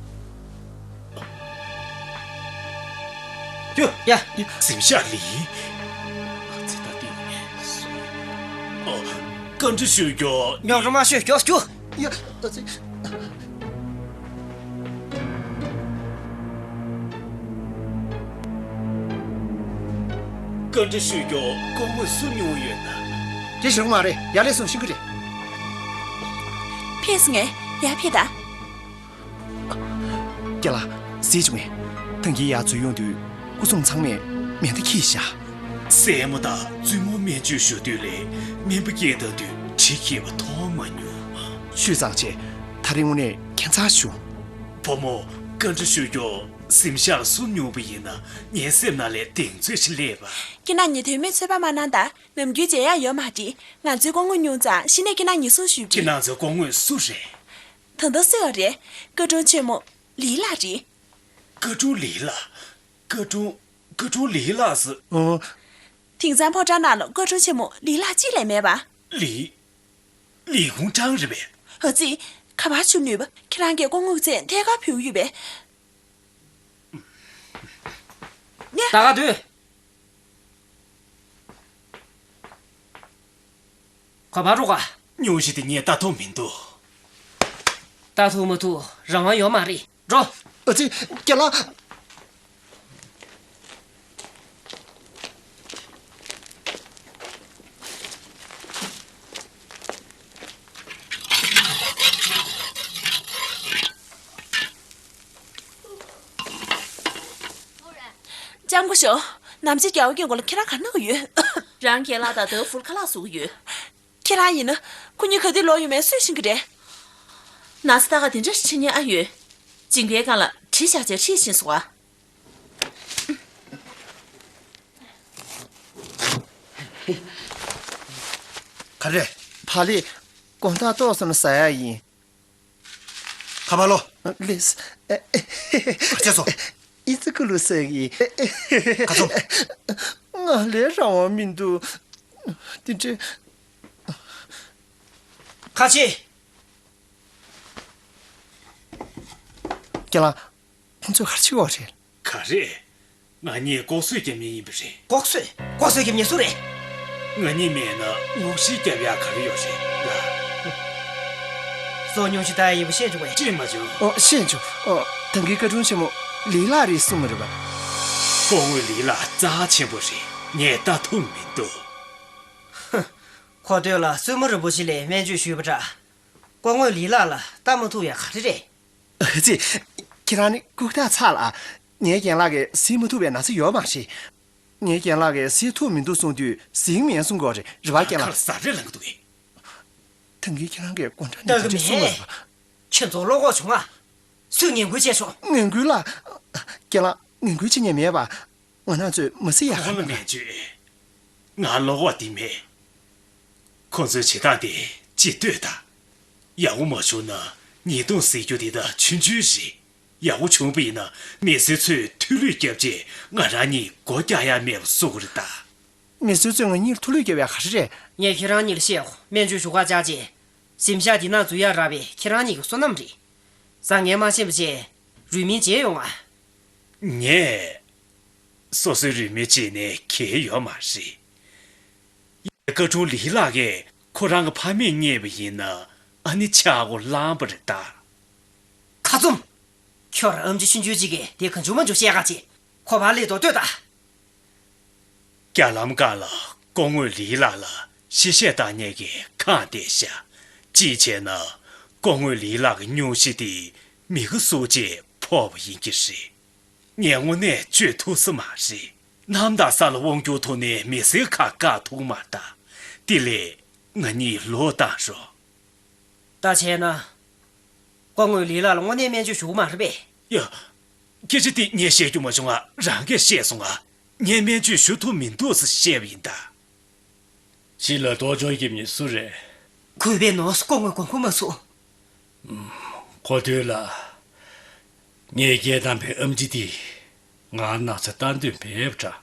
ཡ། ཡ། གཟིམ་ཤག་ལི། ཨ་ཙི་ད་ལྟ། ཨོ། བཀའ་འདྲི་ཞུ་རྒྱུ། རྙོག་དྲ་མ་ཤོད། མགྱོགས་རྒྱུགས། ཡ། ཨ་ཙི། བཀའ་འདྲི་ཞུ་རྒྱུ། སྐུ་ངོ་སུ་སྙུང་ཡོད་ན། དེ་ཞུ་གི་མ་རེད། ཡར་སླེབས་སོང་། ཤེས་ཀྱི་རེད། ཕེབས་སོང་ངས། ཡར་ཕེབས་དང་། ཁྱེད་ལ་གཟིགས་བྱུང་ངས། ཐང་གིས་ཡར་འཛུལ་ཡོང་དུས་སྐུ་སྲུང་ཚང་མས་མེ་མདའ་འཁྱེར་བཞག་སྲས་མོ་དང་བཙུན་མོ་སྨན་བཅོས་ཞུ་དུས་ལས་སྨན་པ་སྐད་བཏང་དུས་གྲི་འཁྱེར་བ་མཐོང་མ་མྱོང་། ཞུས་ཙང་བྱས། ད་རེས་དངོས་གནས་ཁྱད་མཚར་བྱུང་། བུ་མོ། བཀའ་འདྲི་ཞུ་རྒྱུ། གཟིམ་ཤག་སུ་སྙུང་པ་ཡིན་ན་ངའི་སེམས་ནང་ལས་གདེང་ཚོད་ཅིག་སླེབས་པ། ཁྱེད་རྣམ་གཉིས་དོན་མེད་ཚོད་དཔག་མ་གནང་དང་། ནམ་རྒྱུན་མཇལ་ཡག་ཡོད་མ་རེད། ང་ཚོའི་སྐུ་ངོ་སྙུང་ཙང་གཞི་ནས་ཁྱེད་རྣམ་གཉིས་སུ་ཞུས་ཁྱེད་རེད། རྣམ་ཚོའི་སྐུ་ངོ་སུ་རེད། ད་ལྟ་སུ་ཡོད་རེད། བཀའ་དྲུང་ཆེན་མོ་ལི་ལགས་རེད། བཀའ་དྲུང་ལི་ལགས། བཀའ་དྲུང་། བཀའ་དྲུང་ལི་ལགས་ཟེར། ཨོ། དེང་སང་ཕོ་བྲང་ནང་ལ་བཀའ་དྲུང་ཆེན་མོ་ལི་ལགས་གཅིག་ལས་མེད་པ། ལི། ལི་ཧུང་ཀྲང་རེད་པས། ཨ་ཙི། ཁ་པར་ཞུ་ནུས་པ། ཁྱེད་རང་གིས་སྐུ་ངོ་མཚན་ཐད་ཀར་ཕུལ་ཡོད་པས། ད་ག་དུས། ག་པར་འགྲོ་ག་སྨྱོ་གཞི་དེ་ངས་ལྟ་ཐུབ་མི་འདུག་ལྟ་ཐུབ་མ་ཐུབ་རང་དབང་ཡོད་མ་རེད། འགྲོ། ཨ་ཙི། རྒན་ལགས། ལྕམ་སྐུ་ཞབས། ནམ་ཕྱེད་རྒྱལ་བ་སྐྱེ་དགུ་ལ་ཁྱེད་རང་ག་རེ་གནང་གི་ཡོད། རང་རྒན་ལགས་དང་ཏོའུ་ཧྥུ་ཁ་ལག་བཟོ་གི་ཡོད། ཁྱེད་རང་ཡིན་ན། ཁོ་གཉིས་ག་དུས་ལོག་ཡོང་མིན་སུས་ཤེས་ཀྱི་རེད། ན་ཚ་ད་ག་དེ་འདྲ་ཞིག་ཆེ་ཉེན་ཨ་ཡོད། མཇིང་པའི་སྒང་ལ་གྲི་བཞག་བྱས་ཁྲིད་ཕྱིན་སོང་ཨ། ག་རེ། ཕ་ལི། དགོང་དག་ཏོག་ཙམ་ཟ་ཡ་ཡིན། ཁ་པར་ལོ། ལེས། ག་ཚོད་སོང་། ཨི་ཙི་ཀུ་ལུ་ཟེར་གི། ག་ཚོད། ང་ལས་རང་དབང་མི་འདུག་དེ་འདྲ། ཁ་ཆེ། རྒན་ལགས། ཁོང་ཚོས་ག་རེ་བྱེད་ཀྱི་ཡོད་རེད། ག་རེ། ང་གཉིས་ལྐོག་གསོད་རྒྱབ་མཁན་ཡིན་པ་རེད། ལྐོག་གསོད། ལྐོག་གསོད་རྒྱབ་མཁན་སུ་རེད། ང་གཉིས་མེད་ན་དངོས་གཞི་རྒྱབ་ཡག་ག་རེ་ཡོད་རེད་ལ། སྲོག་སྙུང་གཞི་ལྟ་ཡག་ཡིན་པ་ཤེས་བྱུང་བས། ཤེས་མ་བྱུང་། ཨོ། ཤེས་བྱུང་། ཨོ། ད་གིན་བཀའ་དྲུང་ཆེན་མོ་ལི་ལགས་རེད་གསུངས་པ་རེད་པ། སྐུ་ངོ་ལི་ལགས་རྩ་ཆེན་པོ་རེད། ངས་ལྟ་ཐུབ་མི་འདུག་ཧ། ཁོ་སྟོད་ལ་བཙུན་མོ་རིན་པོ་ཆེ་ལ་སྨན་བཅོས་ཞུས་པ་འདྲ། སྐུ་ངོ་ལི་ལགས་ལ་ལྟ་མ་ཐུབ་ཡག་ག་རེ་རེད། ཨ་ཙི། ཁྱེད་རང་ནི་ལྐུགས་རྟགས་ཚ་ལ། ངའི་རྒན་ལགས་ཀྱིས་གཟིགས་མ་ཐུབ་པའི་ན་ཚ་ཡོད་མ་རེད། ངའི་རྒན་ལགས་ཀྱིས་གཟིགས་ཐུབ་མི་འདུག་གསུངས་དུས་གཟིགས་མེད་གསུང་དགོས་རེད། རེད་པ་རྒན་ལགས། ཁ་ལ་ཟ་རེ་ལངས་ཀྱི་འདུག་གས། ད་གིན་ཁྱེད་རང་གིས་སྒོ་འགྲམ་ནས་ལྟ་གི་ག་འདྲ་གསུང་མེད། བ་རེད་པ། ཁྱེད་ཚོ་བློ་ཁོག་བྱུང་ང་། སུས་ངན་སྐུལ་བྱས་སོང་། ངན་སྐུལ་ལ། རྒན་ལགས་ངན་སྐུལ་བྱེད་མཁན་མེད་པ། ང་རང་ཚོས་མ་གཟིགས་ཡག་ག་ཁོང་ལ་མེད་པ། མེད་བརྗོད། ང་བློ་ཁོག་འདི་མེད། ཁོ་ཚོའི་བྱེད་སྟངས་དེ་ཅིག་ལྟོས་དང་། ཡག་པོ་མ་བྱུང་ན་ཉེས་རྡུང་ཟེར་རྒྱུ་དེ་ད་ཆུང་ཆུང་རེད། ཡག་པོ་བྱུང་བ་ཡིན་ན་མི་སེར་ཚོས་མཐུ་ལུད་བརྒྱབ་རྗེས་ང་རང་གཉིས་སྒོ་རྒྱག་ཡ་མེད་པ་བཟོ་གི་རེད་ད། མི་སེར་ཚོས་ང་གཉིས་ལ་ཐུགས་ལུས་བརྒྱབ་ཡ་ག་རེ་རེད། ངས་ཁྱེད་རང་གཉིས་ལ་བཤད་འོ། སྨན་བཅོས་ཞུ་ག་བཅར་རྗེས། གཟིམ་ཤག་འདི་ནང་འཛུལ་ཡ་རག་པའི་ཁྱེད་རང་གཉིས་ཀྱི་བསོད་ནམས་རེད། བཟང་ངན་མ་ཤེས་པ་བྱས། རུས་མིང་བརྗེད་ཡོང་ང་། ངས། སོ་སོའི་རུས་མིང་བརྗེད་ནས་གལ་ཡོད་མ་རེད། ཡ། སྐུ་དྲུང་ལི་ལགས་ཀྱིས་ཁོ་རང་གི་ཕ་མེས་རྙེད་པ་ཡིན་ན། ཨ་ནི་ཆག་སྒོ་ལངས་པ་རེད་ད། ཁ་བཙུམ། ཁྱོད་རང་ཨམ་ཆི་ཆུང་ཆུང་གཅིག་གིས་དེ་གང་བྱུང་མང་བྱུང་བཤད་ག་བྱེད། ཁོ་ཕར་སླེབས་དོ་ལྟོས་དང་། རྒྱ་ལམ་ཁ་ལ་སྐུ་ངོ་ལི་ལགས་ལ་ཞིབ་བཤེར་བཏང་མཁན་གྱི་ཁང་བསྡད་ཤག་གཅིག་བྱས་ན། སྐུ་ངོ་ལི་ལགས་ཀྱི་སྙུང་གཞི་དེ་མི་གི་སྲོག་ཆད་ཕོག་པ་ཡིན་གྱི་རེད། ངས་དངོས་གནས་བཅོས་ཐུབ་ས་མ་རེད། གནམ་དང་ས་ལ་དབང་བསྒྱུར་ཐོག་ནས་མི་སེར་ཁག་བཀག་ཐུབ་མ་ཐག་དེ་ལས་ང་གཉིས་ལོག་བཏང་རོགས། ད་བྱས་ན། སྐུ་ངོ་ལི་ལགས་ལ་དངོས་གནས་སྨན་བཅོས་ཞུ་གི་མ་རེད་པས། ཡ། སྐད་ཆ་དེ་ངས་བཤད་རྒྱུ་མ་བྱུང་ང་། རང་གིས་བཤད་སོང་ང་། ངས་སྨན་བཅོས་ཞུ་ཐུབ་མི་འདུག་ཟེར་བཤད་པ་ཡིན་ད། ཕྱི་ལ་རྡོ་འཇོག་རྒྱབ་མཁན་སུ་རེད། གུས་པས་ནོར་སྐུ་ངོ་དགོངས་མཁོ་མ་ཚོམས། གོ་ཐོས་ལ། ངས་སྐད་བཏང་པའི་ཨམ་ཆི་དེ་ང་ན་ཚ་ལྟ་འདོད་མེད་པ་འདྲ།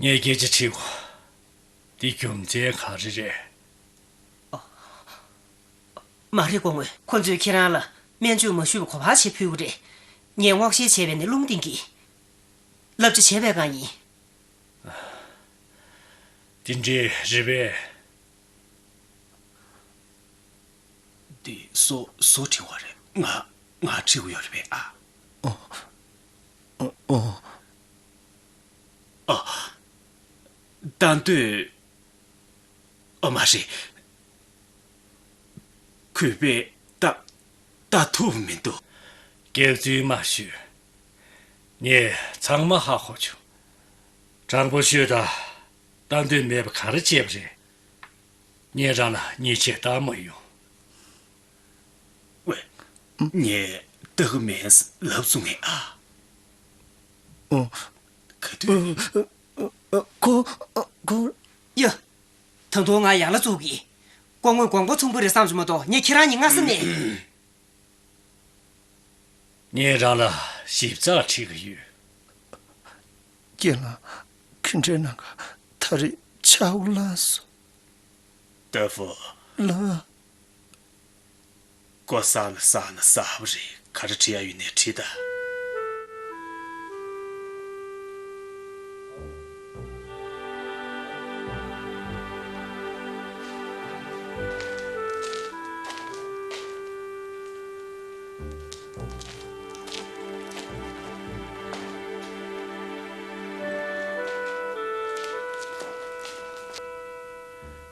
ངས་སྐད་ཆ་དྲིས་གོ། དེ་རྒྱུ་མཚན་ག་རེ་རེད། མ་རེད་སྐུ་ངོ། ཁོ་ཚོས་ཁྱེད་རང་ལ་སྨན་བཅོས་མ་ཞུས་པ་གོ་བ་ཞིག་ཕུལ་གི་རེད། ངས་སྔོག་བཤེར་བྱས་པ་ཡིན་ན་རླུང་ལྡིང་གི། བསླབ་བྱ་བྱས་པའི་སྒང་ཡིན། དེ་འདྲས་རེད་པས། འདི་སུ་སུ་བྲིས་པ་རེད། ང་ང་བྲིས་པ་ཡོད་རེད་པས། ཨ། ཨོ། ཨོ། ཨ། ལྟ་འདོད། ཨ། མ་རེད། གུས་པས་ལྟ་ལྟ་ཐུབ་མི་འདུག་སྐྱག་རྫུན་མ་ཤོད། ངས་ཚང་མ་ཧ་གོ་བྱུང་། དྲང་པོ་ཤོད་དང་། ལྟ་འདོད་མེད་པ་ག་རེ་བྱས་པ་རེད། ངས་རང་ལ་ཉེས་ཆད་བཏང་མ་ཡོང་། ཝེ། ངས་ལྟ་གི་མེད་ལབ་སོང་ངས། ཨ། ཨོ། ག་དུས། ཨ། ཨ། ཨ། ཁོ། ཨ། ཁོ། ཡ། ད་དུང་ང་ཡག་ལ་བཙུགས་ཀྱི། སྐུ་ངོ་དགོངས་པ་ཚོམ་པ་རེད་བསམ་བྱུང་མ་གཏོགས། ངས་ཁྱེད་རང་གཉིས་སྔ་ས་ནས། ངས་རང་ལ་ཞིབ་ཚགས་དྲིས་ཀྱི་ཡོད། རྒན་ལགས། ཁྱེད་འདྲའི་ནང་ག་ད་རེས་ཆག་སྒོ་ལངས་སོང་། ཏ་ཧྥུ། ལགས། ཀོ་ས་ལ་ས་ན་ས་བ་རེད། ག་རེ་བྲིས་ཡ་ཡོད་ནས་བྲིས་ད།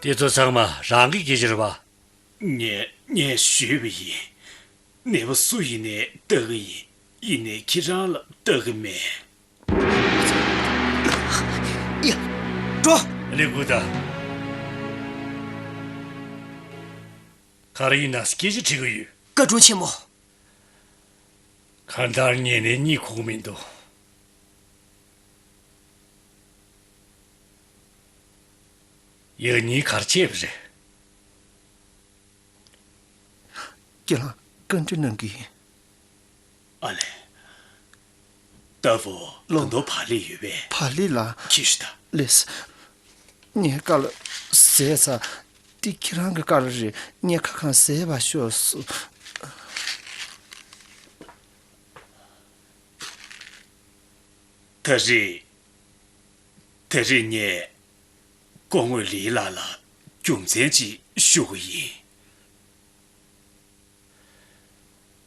དེ་ཚོ་ཚང་མ་རང་གི་སྐད་ཆ་རེད་པ། ངས་ངས་ཞུས་པ་ཡིན། ནད་པ་སུ་ཡིན་ནའི་ལྟ་གི་ཡིན། ཡིན་ནའི་ཁྱེད་རང་ལ་ལྟ་གི་མེད། ཡ། འགྲོ། ལེ་གུ་ད། ག་རེ་ཡིན་ན་སྐད་ཆ་དྲི་གི་ཡོད། བཀའ་དྲུང་ཆེན་མོ། གང་ལྟར་ཉེ་གནས་གཉིད་ཁུག་མི་འདུག་ཡང་སྙིང་གར་བྱས་པ་རེད། ཁྱེད་རང་བཀའ་འདྲི་གནང་གི་ཡིན། ཨ་ལེ། ཏ་ཧྥུ། ལོ། ད་དུང་བག་ལེབ་ཡོད་པས། བག་ལེབ་ལ། ཁྱི་ཤི་ད། ལེས། ངའི་དཀའ་ལས་ཟས་ཚར། འདི་ཁྱེད་རང་གི་དཀའ་ལས་རེད། ངས་ཁ་གང་ཟས་པ་ཤོག་སོ། ད་རེས། དེ་རིང་ངས་སྐུ་ངོ་ལི་ལགས་ལ་རྒྱུ་མཚན་ཅིག་ཞུ་གི་ཡིན།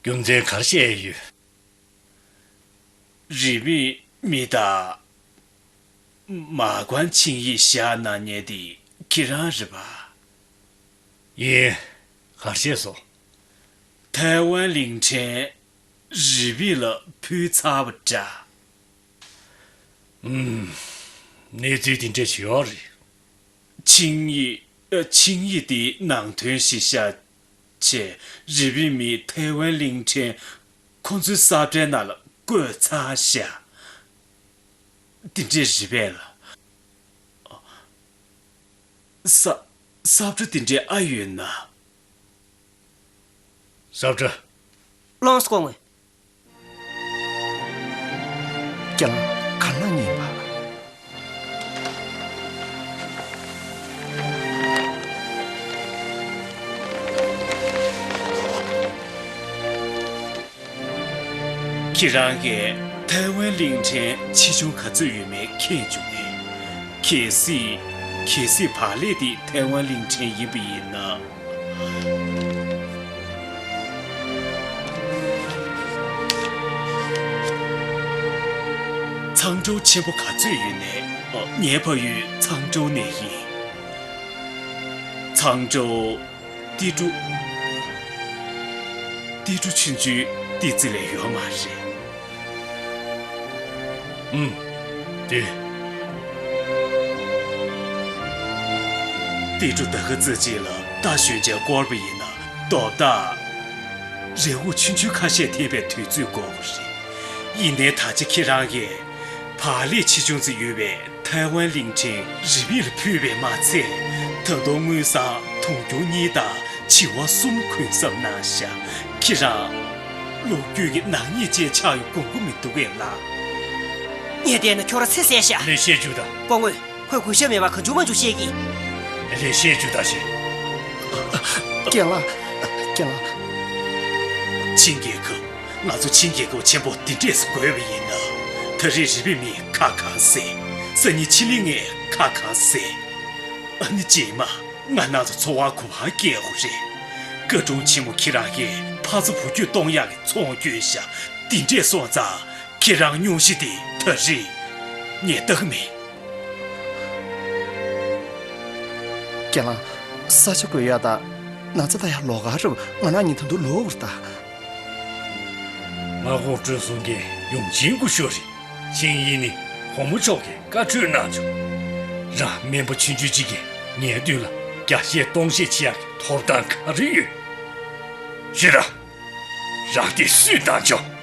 རྒྱུ་མཚན་ག་རེ་བཤད་ཡོད། རིས་མེད་མི་དང་མ་ཀོན་ཆིངས་ཡིག་བཞག་གནང་མཁན་དེ་ཁྱེད་རང་རེད་པ། ཡིན། ག་རེ་བྱས་སོང་། ཐའེ་ཝན་གླིང་ཕྲན་རིས་མེད་ལ་ཕུལ་ཚར་བ་འདྲ། ཨུམ། གནས་ཚུལ་དེ་འདྲ་ཞིག་ཡོད་རེད། ཆིངས་ཡིག་ཨ། ཆིངས་ཡིག་དེའི་ནང་དོན་གཞིར་བཞག་བྱས། རིས་མེད་མིས་ཐའེ་ཝན་གླིང་ཕྲན་ཁོ་ཚོའི་ས་བཀྲའི་ནང་ལ་བཀོད་ཚར་བཞག་དེ་འདྲས་རེད་པས་ལགས། ས། ས་བཀྲ་དེ་འདྲས་ཨ་ཡོད་ན། ས་བཀྲ། ལོངས་སྐོང་ངོས། ཁྱེད་རང་ག་ན་ཉན་པ། ཁྱེད་རང་གིས་ཐའེ་ཝན་གླིང་ཕྲན་ཆེ་ཆུང་ག་ཚོད་ཡོད་མེད་མཁྱེན་བྱུང་ངས། གལ་སྲིད། གལ་སྲིད་བག་ལེབ་དེ་ཐའེ་ཝན་གླིང་ཕྲན་ཡིན་པ་ཡིན་ན། ཚང་སྤྲོ་ཆེན་པོ་ག་ཚོད་ཡོད་ནའི། ཨ། ངའི་ཕ་ཡུལ་ཚང་སྤྲོ་ནས་ཡིན། ཚང་སྤྲོ། ཏི་ཀྲུ། ཏི་ཀྲུ་ཆུང་ཆུང་ཏི་ཙི་ལས་ཡོད་མ་རེད། ཨུམ། དེ། ཏི་ཀྲུ་ད་ག་ཙི་ཅིག་ལ་རྟ་ཞོན་ཆས་བསྐོར་བ་ཡིན་ན་རྡོག་རྟགས། རེ་འུ་ཆུང་ཆུང་ཁ་ཤས་འཐེན་པའི་དུས་ཚོད་འགོར་བ་རེད། ཡིན་ནའི་ད་ཆ་ཁྱེད་རང་གིས་བག་ལེབ་ཆེ་ཆུང་ཙམ་ཡོད་པའི་ཐའེ་ཝན་གླིང་ཕྲན་རི་པིན་ལ་ཕུལ་བས་མ་ཚད། ད་དུང་དངུལ་སྲང་དུང་ཕྱུར་གཉིས་དང་བྱི་བ་གསུམ་གུན་གསབ་གནང་ཤག་ཁྱེད་རང་ལོ་རྒྱུས་ཀྱི་ནག་ཉེས་ཅན་ཆགས་ཡོང་དགོངས་ཀྱི་མི་འདུག་གས་ལགས། ངས་བལྟས་ན་ཁྱོད་རང་ཚེ་ཟད་ཤག་ལེགས་བཤད་རྒྱུ་དང་། སྐུ་ངོ། ཁོས་གུས་ཞབས་མེད་པར་གང་བྱུང་མང་བྱུང་བཤད་ཀྱིས། ལེགས་བཤད་རྒྱུ་དང་ཞེས། རྒན་ལགས། རྒན་ལགས། ཆིང་རྒྱལ་ཁབ། ང་ཚོ་ཆིང་རྒྱལ་ཁབ་ཆེན་པོ་འདི་འདྲས་སུ་རྒོལ་བ་ཡིན་ན། ད་རེས་རི་པིན་མིས་ཁ་གང་བཟེད། སང་ཉིན་ཕྱི་གླིང་ངས་ཁ་གང་བཟེད། ཨ་ནི་རྗེས་མ་ང་རང་ཚོ་འཚོ་བར་གོ་བ་སྐྱེལ་དགོས་རེད། བཀའ་དྲུང་ཆེན་མོ་ཁྱེད་རང་གིས་ཕ་ཚོ་བུ་རྒྱུད་གཏོང་ཡག་གི་ཚོང་བསྐྱོན་ཤག་འདི་འདྲས་སོང་ཙང་། ཁྱེད་རང་སྙུང་གཞི་དེ་ད་རེས་ངས་བལྟ་གི་མེད། རྒན་ལགས། ས་ཆ་བགོ་ཡག་དང་ན་ཚ་ལྟ་ཡག་ལོགས་ཀ་རེད། ང་རང་གཉིས་ད་དུང་ལོག་དགོས་རེད་ད། ང་ཁོང་ཁྲོ་གསུང་མཁན་ཡུམ་ཆེན་སྐུ་ཞབས་རེད། ཆིང་ཡིན་ནི་གོང་མ་མཆོག་གིས་བཀའ་འཁྲོལ་གནང་བྱུང་། རང་སྨན་པ་ཆུང་ཆུང་གཅིག་གིས་ངའི་མདུན་ལ་བརྒྱ་བཤད་སྟོང་བཤད་བྱེད་ཡག་གི་ཐོབ་ཐང་ག་རེ་ཡོད། ཤོད་ར། རང་དེ་སུས་བཏང་བྱུང་།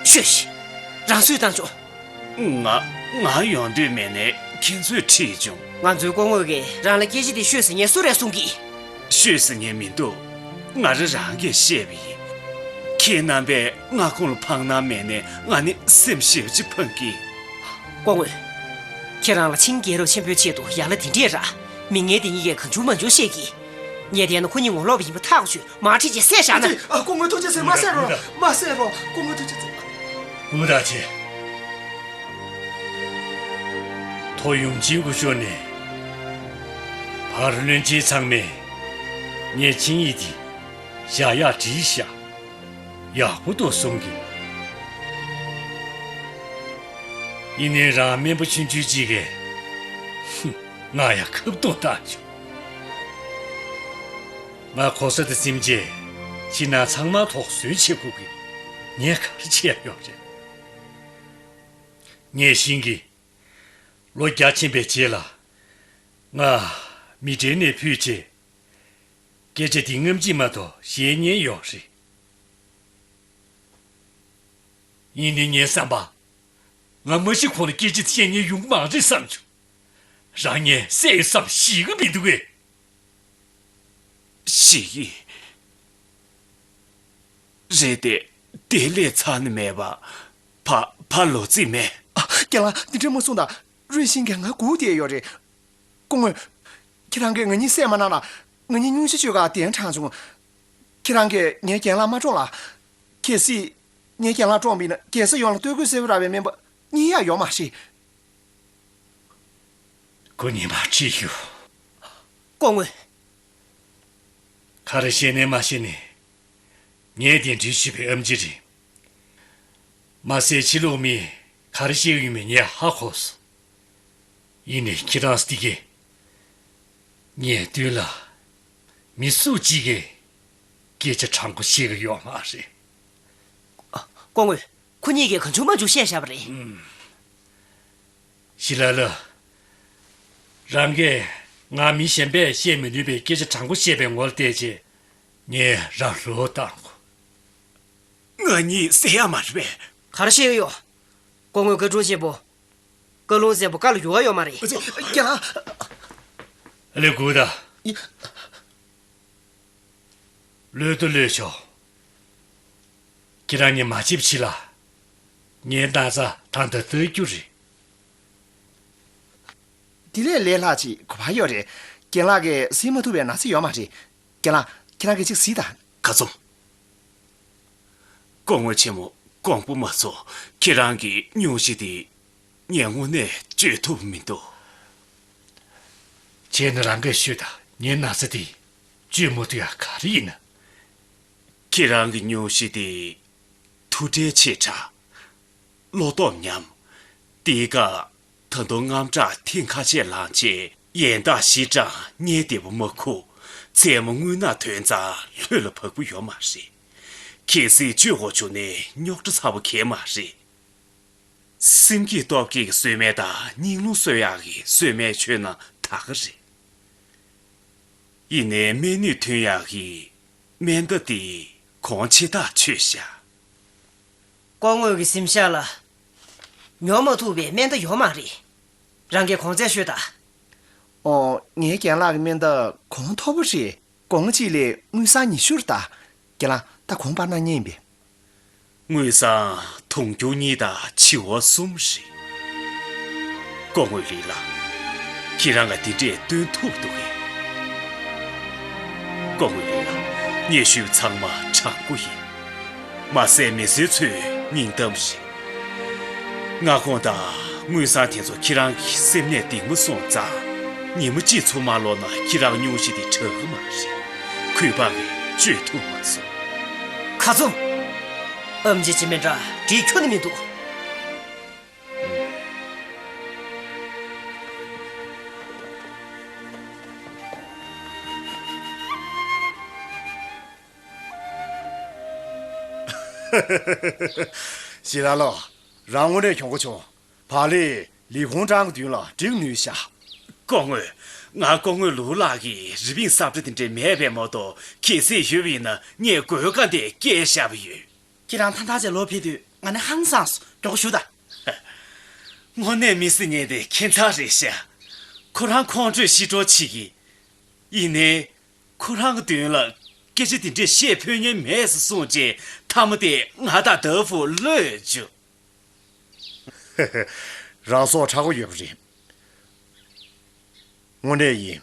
ཤོད་ཤིག་རང་སུས་བཏང་བྱུང་། ང་ང་ཡོང་འདོད་མེད་ནས་ཁྱེད་ཚོས་ཁྲིད་བྱུང་། ང་ཚོའི་སྐུ་ངོ་གིས་རང་ལ་སྐད་ཆ་དེ་ཤོད་ཟེར་ངས་སུ་རེད་གསུང་གི། ཤོད་ཟེར་ངས་མི་འདུག་ང་རང་རང་གིས་བཤད་པ་ཡིན། ཁྱེད་རྣམ་པས་ང་ཁོང་ལ་ཕངས་སྣང་མེད་ནས་ང་ནི་སེམས་ཞེ་པོ་ཅིག་ཕངས་ཀྱི། སྐུ་ངོ། ཁྱེད་རང་ལ་ཆིང་རྒྱལ་རབས་ཆེན་པོའི་ཆེད་དུ་ཡ་ལ་དེ་འདྲས་རག་མི་ངན་དེ་གཉིས་ཀས་གང་བྱུང་མང་བྱུང་བཤད་ཀྱི། ངས་བལྟས་ན་ཁོ་གཉིས་ངོ་ལོག་པ་ཡིན་པ་ཐག་ཆོད། མར་ཁྲིད་བྱས་བསད་བཞག་ན། ཨ་ཅེ། ཨ། སྐུ་ངོ་ཐུགས་རྗེ་ཆེ། མ་བསད་རོགས། མ་བསད་རོགས། སྐུ་ངོ་ཐུགས་རྗེ་ཆེ། ཀུ་ད་ཆེ། ཐོ་ཡུམ་ཆེན་སྐུ་ཞབས་ནས་བར་བློན་ཆེན་ཚང་མས་ངས་ཆིང་ཡིག་འདི་བཞག་ཡག་བྲིས་ཤག་ཡག་པོ་འདུག་གསུང་གི། ཡིན་ནའི་རང་སྨན་པ་ཆུང་ཆུང་གཅིག་གིས་ཧུམ། ང་ཡང་ཁ་བཏུང་བཏང་བྱུང་། ང་གོ་ས་དེ་ཟིན་རྗེས་ཕྱི་ནང་ཚང་མ་ཐོག་བཟོས་བྱེད་དགོས་ཀྱི། ངས་ག་རེ་བྱས་ཡོད་རེད། ངས་ཤིང་གི་ལོ་རྒྱ་ཆེན་པའི་རྗེས་ལ། ང་མི་གྲལ་ནས་ཕུད་རྗེས། སྐད་ཆ་འདི་སྔ་ཕྱི་མ་གཏོགས་བཤད་མཁན་ཡོད་རེད། ཡིན་ནའི་ངའི་བསམ་པ། ང་མ་ཤི་གོང་ལ་སྐད་ཆ་དེ་བཤད་མཁན་ཡོང་གི་མ་རེད་བསམ་བྱུང་། རང་ངས་བསད་ཡོད་བསམ་ཞིག་གི་མི་འདུག་གས། ཞིག་གི། རེད་དེ། དེ་ལས་ཚར་ནི་མེད་པ། ཕ་ཕ་ལོ་ཙིག་མེད། ཨ། རྒན་ལགས། འདི་འདྲ་མ་གསུང་དང་། རུས་ཤིང་གིས་ང་སྒུག་བསྡད་ཡོད་རེད། སྐུ་ངོ། ཁྱེད་རང་གིས་ང་གཉིས་བསད་མ་གནང་ལ། ང་གཉིས་སྙུང་གཞི་བཅོས་ག་གདན་དྲངས་བྱུང་། ཁྱེད་རང་གིས་ངའི་རྒན་ལགས་མ་བཀྲོངས་ལ། གལ་སྲིད་ངའི་རྒན་ལགས་བཀྲོངས་པ་ཡིན་ན་རྒྱལ་ས་ཡོངས་ལ་སྟོད་གོས་སེར་པོ་རག་པའི་སྨན་པ་རྙེད་ཡག་ཡོད་མ་རེད། ཁོ་གཉིས་མ་ཁྲིད་ཞུ། སྐུ་ངོ། ག་རེ་བཤད་ནའི་མ་བཤད་ནའི། ངས་གདན་འདྲེན་ཞུས་པའི་ཨེམ་ཆི་རེད། མ་ཟད་ཕྱི་ལོགས་མིས་ག་རེ་བཤད་ཀྱི་ཡོད་མེད་ངས་ཧ་གོ་སོང་། ཡིན་ནའི་ཁྱེད་རང་ཚོ་འདི་གས། ངའི་མདུན་ལ་མི་སུ་གཅིག་གིས་སྐད་ཆ་དྲང་པོ་བཤད་ཀྱི་ཡོད་མ་རེད། སྐུ་ངོ། ཁོ་གཉིས་ཀྱིས་གང་བྱུང་མང་བྱུང་བཤད་བཞག་པ་རེད། ཞི་ལ་ལ། རང་གིས་ང་མི་གཞན་པས་བཤད་མི་ནུས་པའི་སྐད་ཆ་དྲང་པོ་བཤད་པའི་ངོ་ལ་བལྟས་རྗེས། ངས་རང་བློ་བཏང་གོ། ང་གཉིས་བསད་ཡག་མ་རེད་པས། ག་རེ་བཤད་ཀྱི་ཡོད། སྐུ་ངོ་བཀའ་དྲུང་ཆེན་པོ། བཀའ་ལུང་གསལ་པོ་བཀའ་ལ་འགྱུར་བ་ཡོད་མ་རེད། རྒན་ལགས། ལེ་གུ་ད། ལོས་དོ་ལོས་ཤོག་ཁྱེད་རང་གཉིས་མ་བྱེད་ཕྱི་ལ། ངའི་ན་ཚ་ད་ལྟ་དར་རྒྱུ་རེད། དེ་ལས་ལས་སླ་ཅིག་གོ་བ་ཡོད་རེད། རྒན་ལགས་ཀྱིས་གཟིགས་མ་ཐུབ་པའི་ན་ཚ་ཡོད་མ་རེད། རྒན་ལགས། ཁྱེད་རང་གིས་ཅིག་གཟིགས་དང་། ག་ཚོད། སྐུ་ངོ་ཆེན་མོ། དགོངས་པ་མ་ཚོམ། ཁྱེད་རང་གི་སྙུང་གཞི་དེ་ངས་དངོས་གནས་བཅོས་ཐུབ་མི་འདུག་ཁྱེད་ནི་རང་གིས་ཤོད་དང་། ངའི་ན་ཚ་དེ་བཅོས་མ་ཐུབ་ཡག་ག་རེ་ཡིན་ན། ཁྱེད་རང་གི་སྙུང་གཞི་དེ་མཐུ་སྒྲིལ་ཆེ་དྲགས། བློ་སྟོབས་ཉམས། དེའི་སྐབས་ད་དུང་དངངས་སྐྲག་ཐེངས་ཁ་ཤས་ལངས་རྗེས་ཡན་ལྟར་ཞི་དྲགས། གཉིད་བདེ་པོ་མ་ཁུག་མཚན་མོ་རྔུལ་ནག་ཐོན་ཙང་ལྷོད་ལ་བབས་ཀྱི་ཡོད་མ་རེད། གལ་སྲིད་བཅོས་དགོས་བྱུང་ན་རྙོག་དྲ་ཚ་པོ་གང་ཡང་མ་རེད། སེམས་སྐྱིད་སྟོབས་སྐྱིད་ཀྱི་གསོལ་སྨན་དང་སྙིང་རླུང་གསོ་ཡག་གི་གསོལ་སྨན་མཆོད་ན་ད་ག་རེད། ཡིན་ནའི་སྨན་ནུས་ཐོན་ཡག་གི་སྨན་འདི་དེ་གོང་ཆེ་ཐག་ཆོད་ཤག་སྐུ་ངོ་གི་གཟིམ་ཤག་ལ་ཉོ་མ་ཐུབ་པའི་སྨན་འདི་ཡོད་མ་རེད། རང་གིས་གོང་ཚད་ཤོད་དང་། ཨོ། ངའི་རྒན་ལགས་ཀྱི་སྨན་འདི་གོང་མཐོ་པོ་རེད། སྒོར་མོ་གཅིག་ལ་དངུལ་སྲང་ཉི་ཤུ་རེད་ད། ཁྱེད་རང་ད་གོང་སྤར་གནང་མཁན་ཡིན་པས། དངུལ་སྲང་དུང་ཕྱུར་གཉིས་དང་བྱེ་བ་གསུམ་རེད། སྐུ་ངོ་ལི་ལགས། ཁྱེད་རང་ང་དེ་འདྲས་སྟོན་ཐུབ་འདུག་གས། སྐུ་ངོ་ལི་ལགས། ངས་ཞུས་པ་ཚང་མ་དྲང་པོ་ཡིན། མ་ཟད་མི་སེར་ཚོའི་སྙིང་གཏམ་རེད། མངའ་ཁོངས་དང་དངུལ་སྲང་དེ་ཚོ་ཁྱེད་རང་གི་སེམས་ནད་འདི་མ་སོང་ཙང་། ཉི་མ་གཅིག་ཚུར་མ་ལོག་ན་ཁྱེད་རང་སྙུང་གཞི་དེ་དྲག་གི་མ་རེད། གུས་པ་ངས་བཅོས་ཐུབ་མ་སོང་། ཁ་རྩང་། ཨེམ་ཆི་ཅི་མེད་འདྲ་འགྲིག་ཁྱོན་ནས་མི་འདུག་ཞི་ལ་ལོ། རང་དངོས་གནས་གྱོང་གུན་བྱུང་། བག་ལེབ་ལས་ཁུངས་ཀྲང་གི་མདུན་ལ་འགྲིག་ནུས་ཤག་སྐུ་ངོ། ང་སྐུ་ངོ་ལུའུ་ལགས་ཀྱི་རི་པིན་གསར་པ་དེ་འདྲ་མེད་པས་མ་གཏོགས། གལ་སྲིད་ཡོད་པ་ཡིན་ན་ངས་དགོས་ག་འདི་སྐྱེལ་བཞག་པ་ཡོད། ཁྱེད་རང་ཐང་ཐང་ཅིག་ལོག་ཕེབས་དུས་ང་ནི་ཧང་སངས་སོང་། མགྱོགས་པོ་བཞུགས་དང་། དངོས་གནས་མི་སེར་ཉིད་དེ་ཁྱད་མཚར་རེད་ཤག་ཁོ་རང་ཁོང་ཁྲོས་ཤི་འགྲོ་བྱེད་ཀྱི། ཡིན་ནའི། ཁོ་རང་གི་མདུན་ལ་སྐད་ཆ་དེ་འདྲས་བཤད་ཕོད་མཁན་མེད་ཟེར་གསུངས་རྗེས། མཐའ་མ་དེ་ང་དང་ཏཱ་ཧྥུ་གློད་བཅུག་རང་སྲོག་ཆགས་ཀྱི་ཡོད་པ་རེད། དངོས་གནས་ཡིན།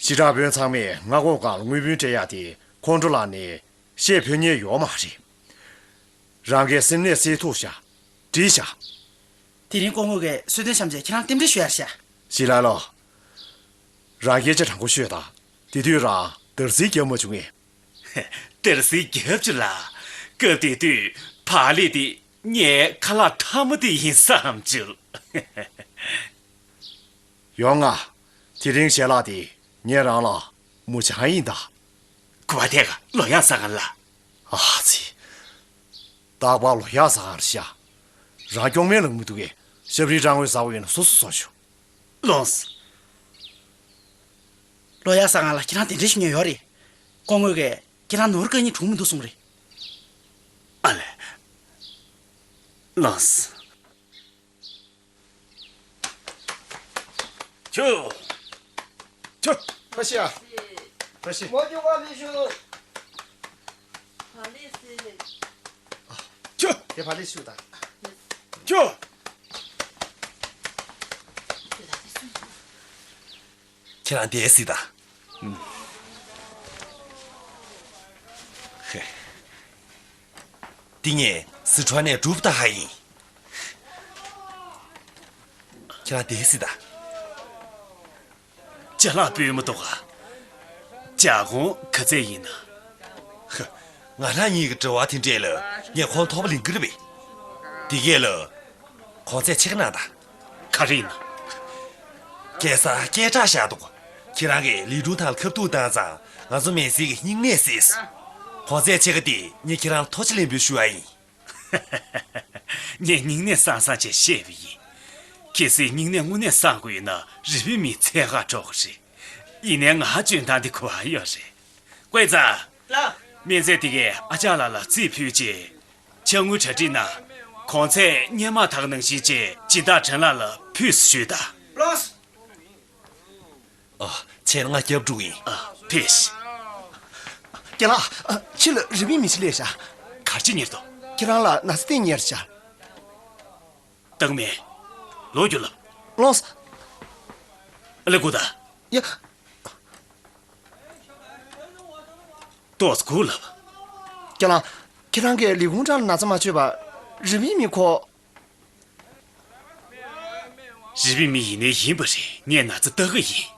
ཞི་དྲག་དཔོན་ཚང་མས་མངའ་ཁོངས་སྒང་ལ་དངུལ་བུན་སྤྲད་ཡག་དེ་ཁོང་ཁྲོ་ལངས་ནས་བཤད་ཕོད་མཁན་ཡོད་མ་རེད། རང་གིས་སེམས་ནད་སེལ་ཐུབ་ཤག་འགྲིག་ཤག་དེ་རིང་སྐུ་ངོ་གིས་གསོལ་སྟོན་བཤམས་རྗེས་ཁྱེད་རང་རྟེན་འབྲེལ་ཞུ་ཡར་ཤག་ཞི་ལ་ལོ། རང་སྐད་ཆ་དྲང་པོ་ཤོད་དང་། དེ་དུས་རང་དར་ཟིལ་བརྒྱབ་མ་བྱུང་ངས། དར་ཟིལ་བརྒྱབ་བྱུང་ལགས། སྐབས་དེ་དུས་བག་ལེབ་དེ་ངའི་ཁ་ལག་ཐ་མ་དེ་ཡིན་བསམ་བྱུང་། ཡོང་ང་། དེ་རིང་ཞལ་ལག་དེ་ངས་རང་ལ་མུ་ཆང་ཡིན་ད། གུ་བ་དེ་ག་ལོ་ཡག་བཟང་ང་ལ། ཨ་ཙི། རྟག་པར་ལོ་ཡག་བཟང་ང་རེད་ཤག་རང་སྐྱོང་མེད་ལ་མི་འདུག་གས། ཞབས་རིའི་རང་ངོས་ཟ་བ་ཡིན་ན་སོ་སོ་སོ་ཞུ། ལོངས། ལོ་ཡག་བཟང་ང་ལ་ཁྱེད་རང་དེ་འདྲ་ཞིག་ཉོས་ཡོད་རེད། སྐུ་ངོ་གིས་ཁྱེད་རང་ནོར་སྐད་གཉིས་གྲུང་མི་འདུག་གསུངས་རེད། ཨ་ལས། ལོངས། ཁྱོད། ཁྱོད། ཁ་ཤས། ཁ་ཤས། མ་འཇུ་བ་མི་ཞུ། ཁྱོད། དེ་བ་ལས་ཞུ་དང་། ཁྱོད། ཁྱེད་རང་བསྡད་སྲིད་ད། ཧེ། འདི་ངས་སི་ཁྲོན་ནས་གྲུབ་ད་ཧ་ཡིན། ཁྱེད་རང་བསྡད་སྲིད་ད། ཅ་ལག་སྤུས་མི་འདུག་ག་ཇ་གོང་ག་ཚད་ཡིན་ན། ཧ། ང་རང་གཉིས་ཀྱི་དྲི་བ་དེ་འདྲས་ལ་ངས་ཁོང་ཐོག་པ་ལེན་གི་རེད་པས། དེ་གས་ལ་གོང་ཚད་ཆེ་གི་གནང་དང་། ག་རེ་ཡིན་ན། སྐྱེལ་ས་སྐད་གྲགས་བཞག་འདུག་ཁྱེད་རང་གིས་ལི་ཀྲུང་ཐང་ལ་ཁ་ཐུག་བཏང་ཙང་ང་ཚོ་མི་སེར་གྱི་སྙིང་ནད་སེལ་སོང་། གོང་ཚད་ཆེ་གི་དེ་ངས་ཁྱེད་རང་ལ་ཐུགས་རྗེ་ལེགས་འབུལ་ཞུ་བ་ཡིན། ངས་སྙིང་ནད་སངས་སངས་བྱས་བཤད་པ་ཡིན། གལ་སྲིད་སྙིང་ནད་དངོས་གནས་སངས་དགོས་ཡོད་ན་རི་པིན་མི་ཚད་ཁག་འགྲོ་གི་རེད། ཡིན་ནའི་ང་འཇོན་ཐང་འདི་གོ་བ་ཡོད་རེད། ཀུའེ་ཙང་། ལགས། སྨན་རྫས་དེ་གས་ཨ་ཅག་ལགས་ལ་རྩིས་ཕུལ་རྗེས། ཕྱག་དངུལ་གྲ་སྒྲིག་གནང་། གོང་ཚད་སྔོན་མ་དག་ནང་བཞིན་བྱས་སྦྱིན་བདག་ཁྲེན་ལགས་ལ་ཕུལ་ཞུས་དང་། ལགས། ཨ། ཆེད་ང་སྐྱབས་འགྲོ་ཡིན། ཨ། ཕེབས་ཤིག་རྒན་ལགས། ཨ། ཕྱི་ལ་རི་པིན་མི་ཞིག་སླེབས་ཤག་ག་རེ་བྱེད་ཉེར་འདུག་ཁྱེད་རང་ལ་ན་ཚ་སྟེང་ཉེར་ཤག་བཏང་མེད། ལོག་རྒྱུ་ལབ། ལོངས། ཨ་ལས་སྒུག་ད། ཡ། ཏོག་ཙམ་སྒུག་ལབ། རྒན་ལགས། ཁྱེད་རང་གིས་ལས་ཁུངས་ཁྲང་ལ་ན་ཚ་མ་བཅོས་པར་རི་བོའི་མི་ཁོ། རི་བོའི་མི་ཡིན་ནའི་ཡིན་པ་རེད། ངས་ན་ཚ་ལྟ་གི་ཡིན།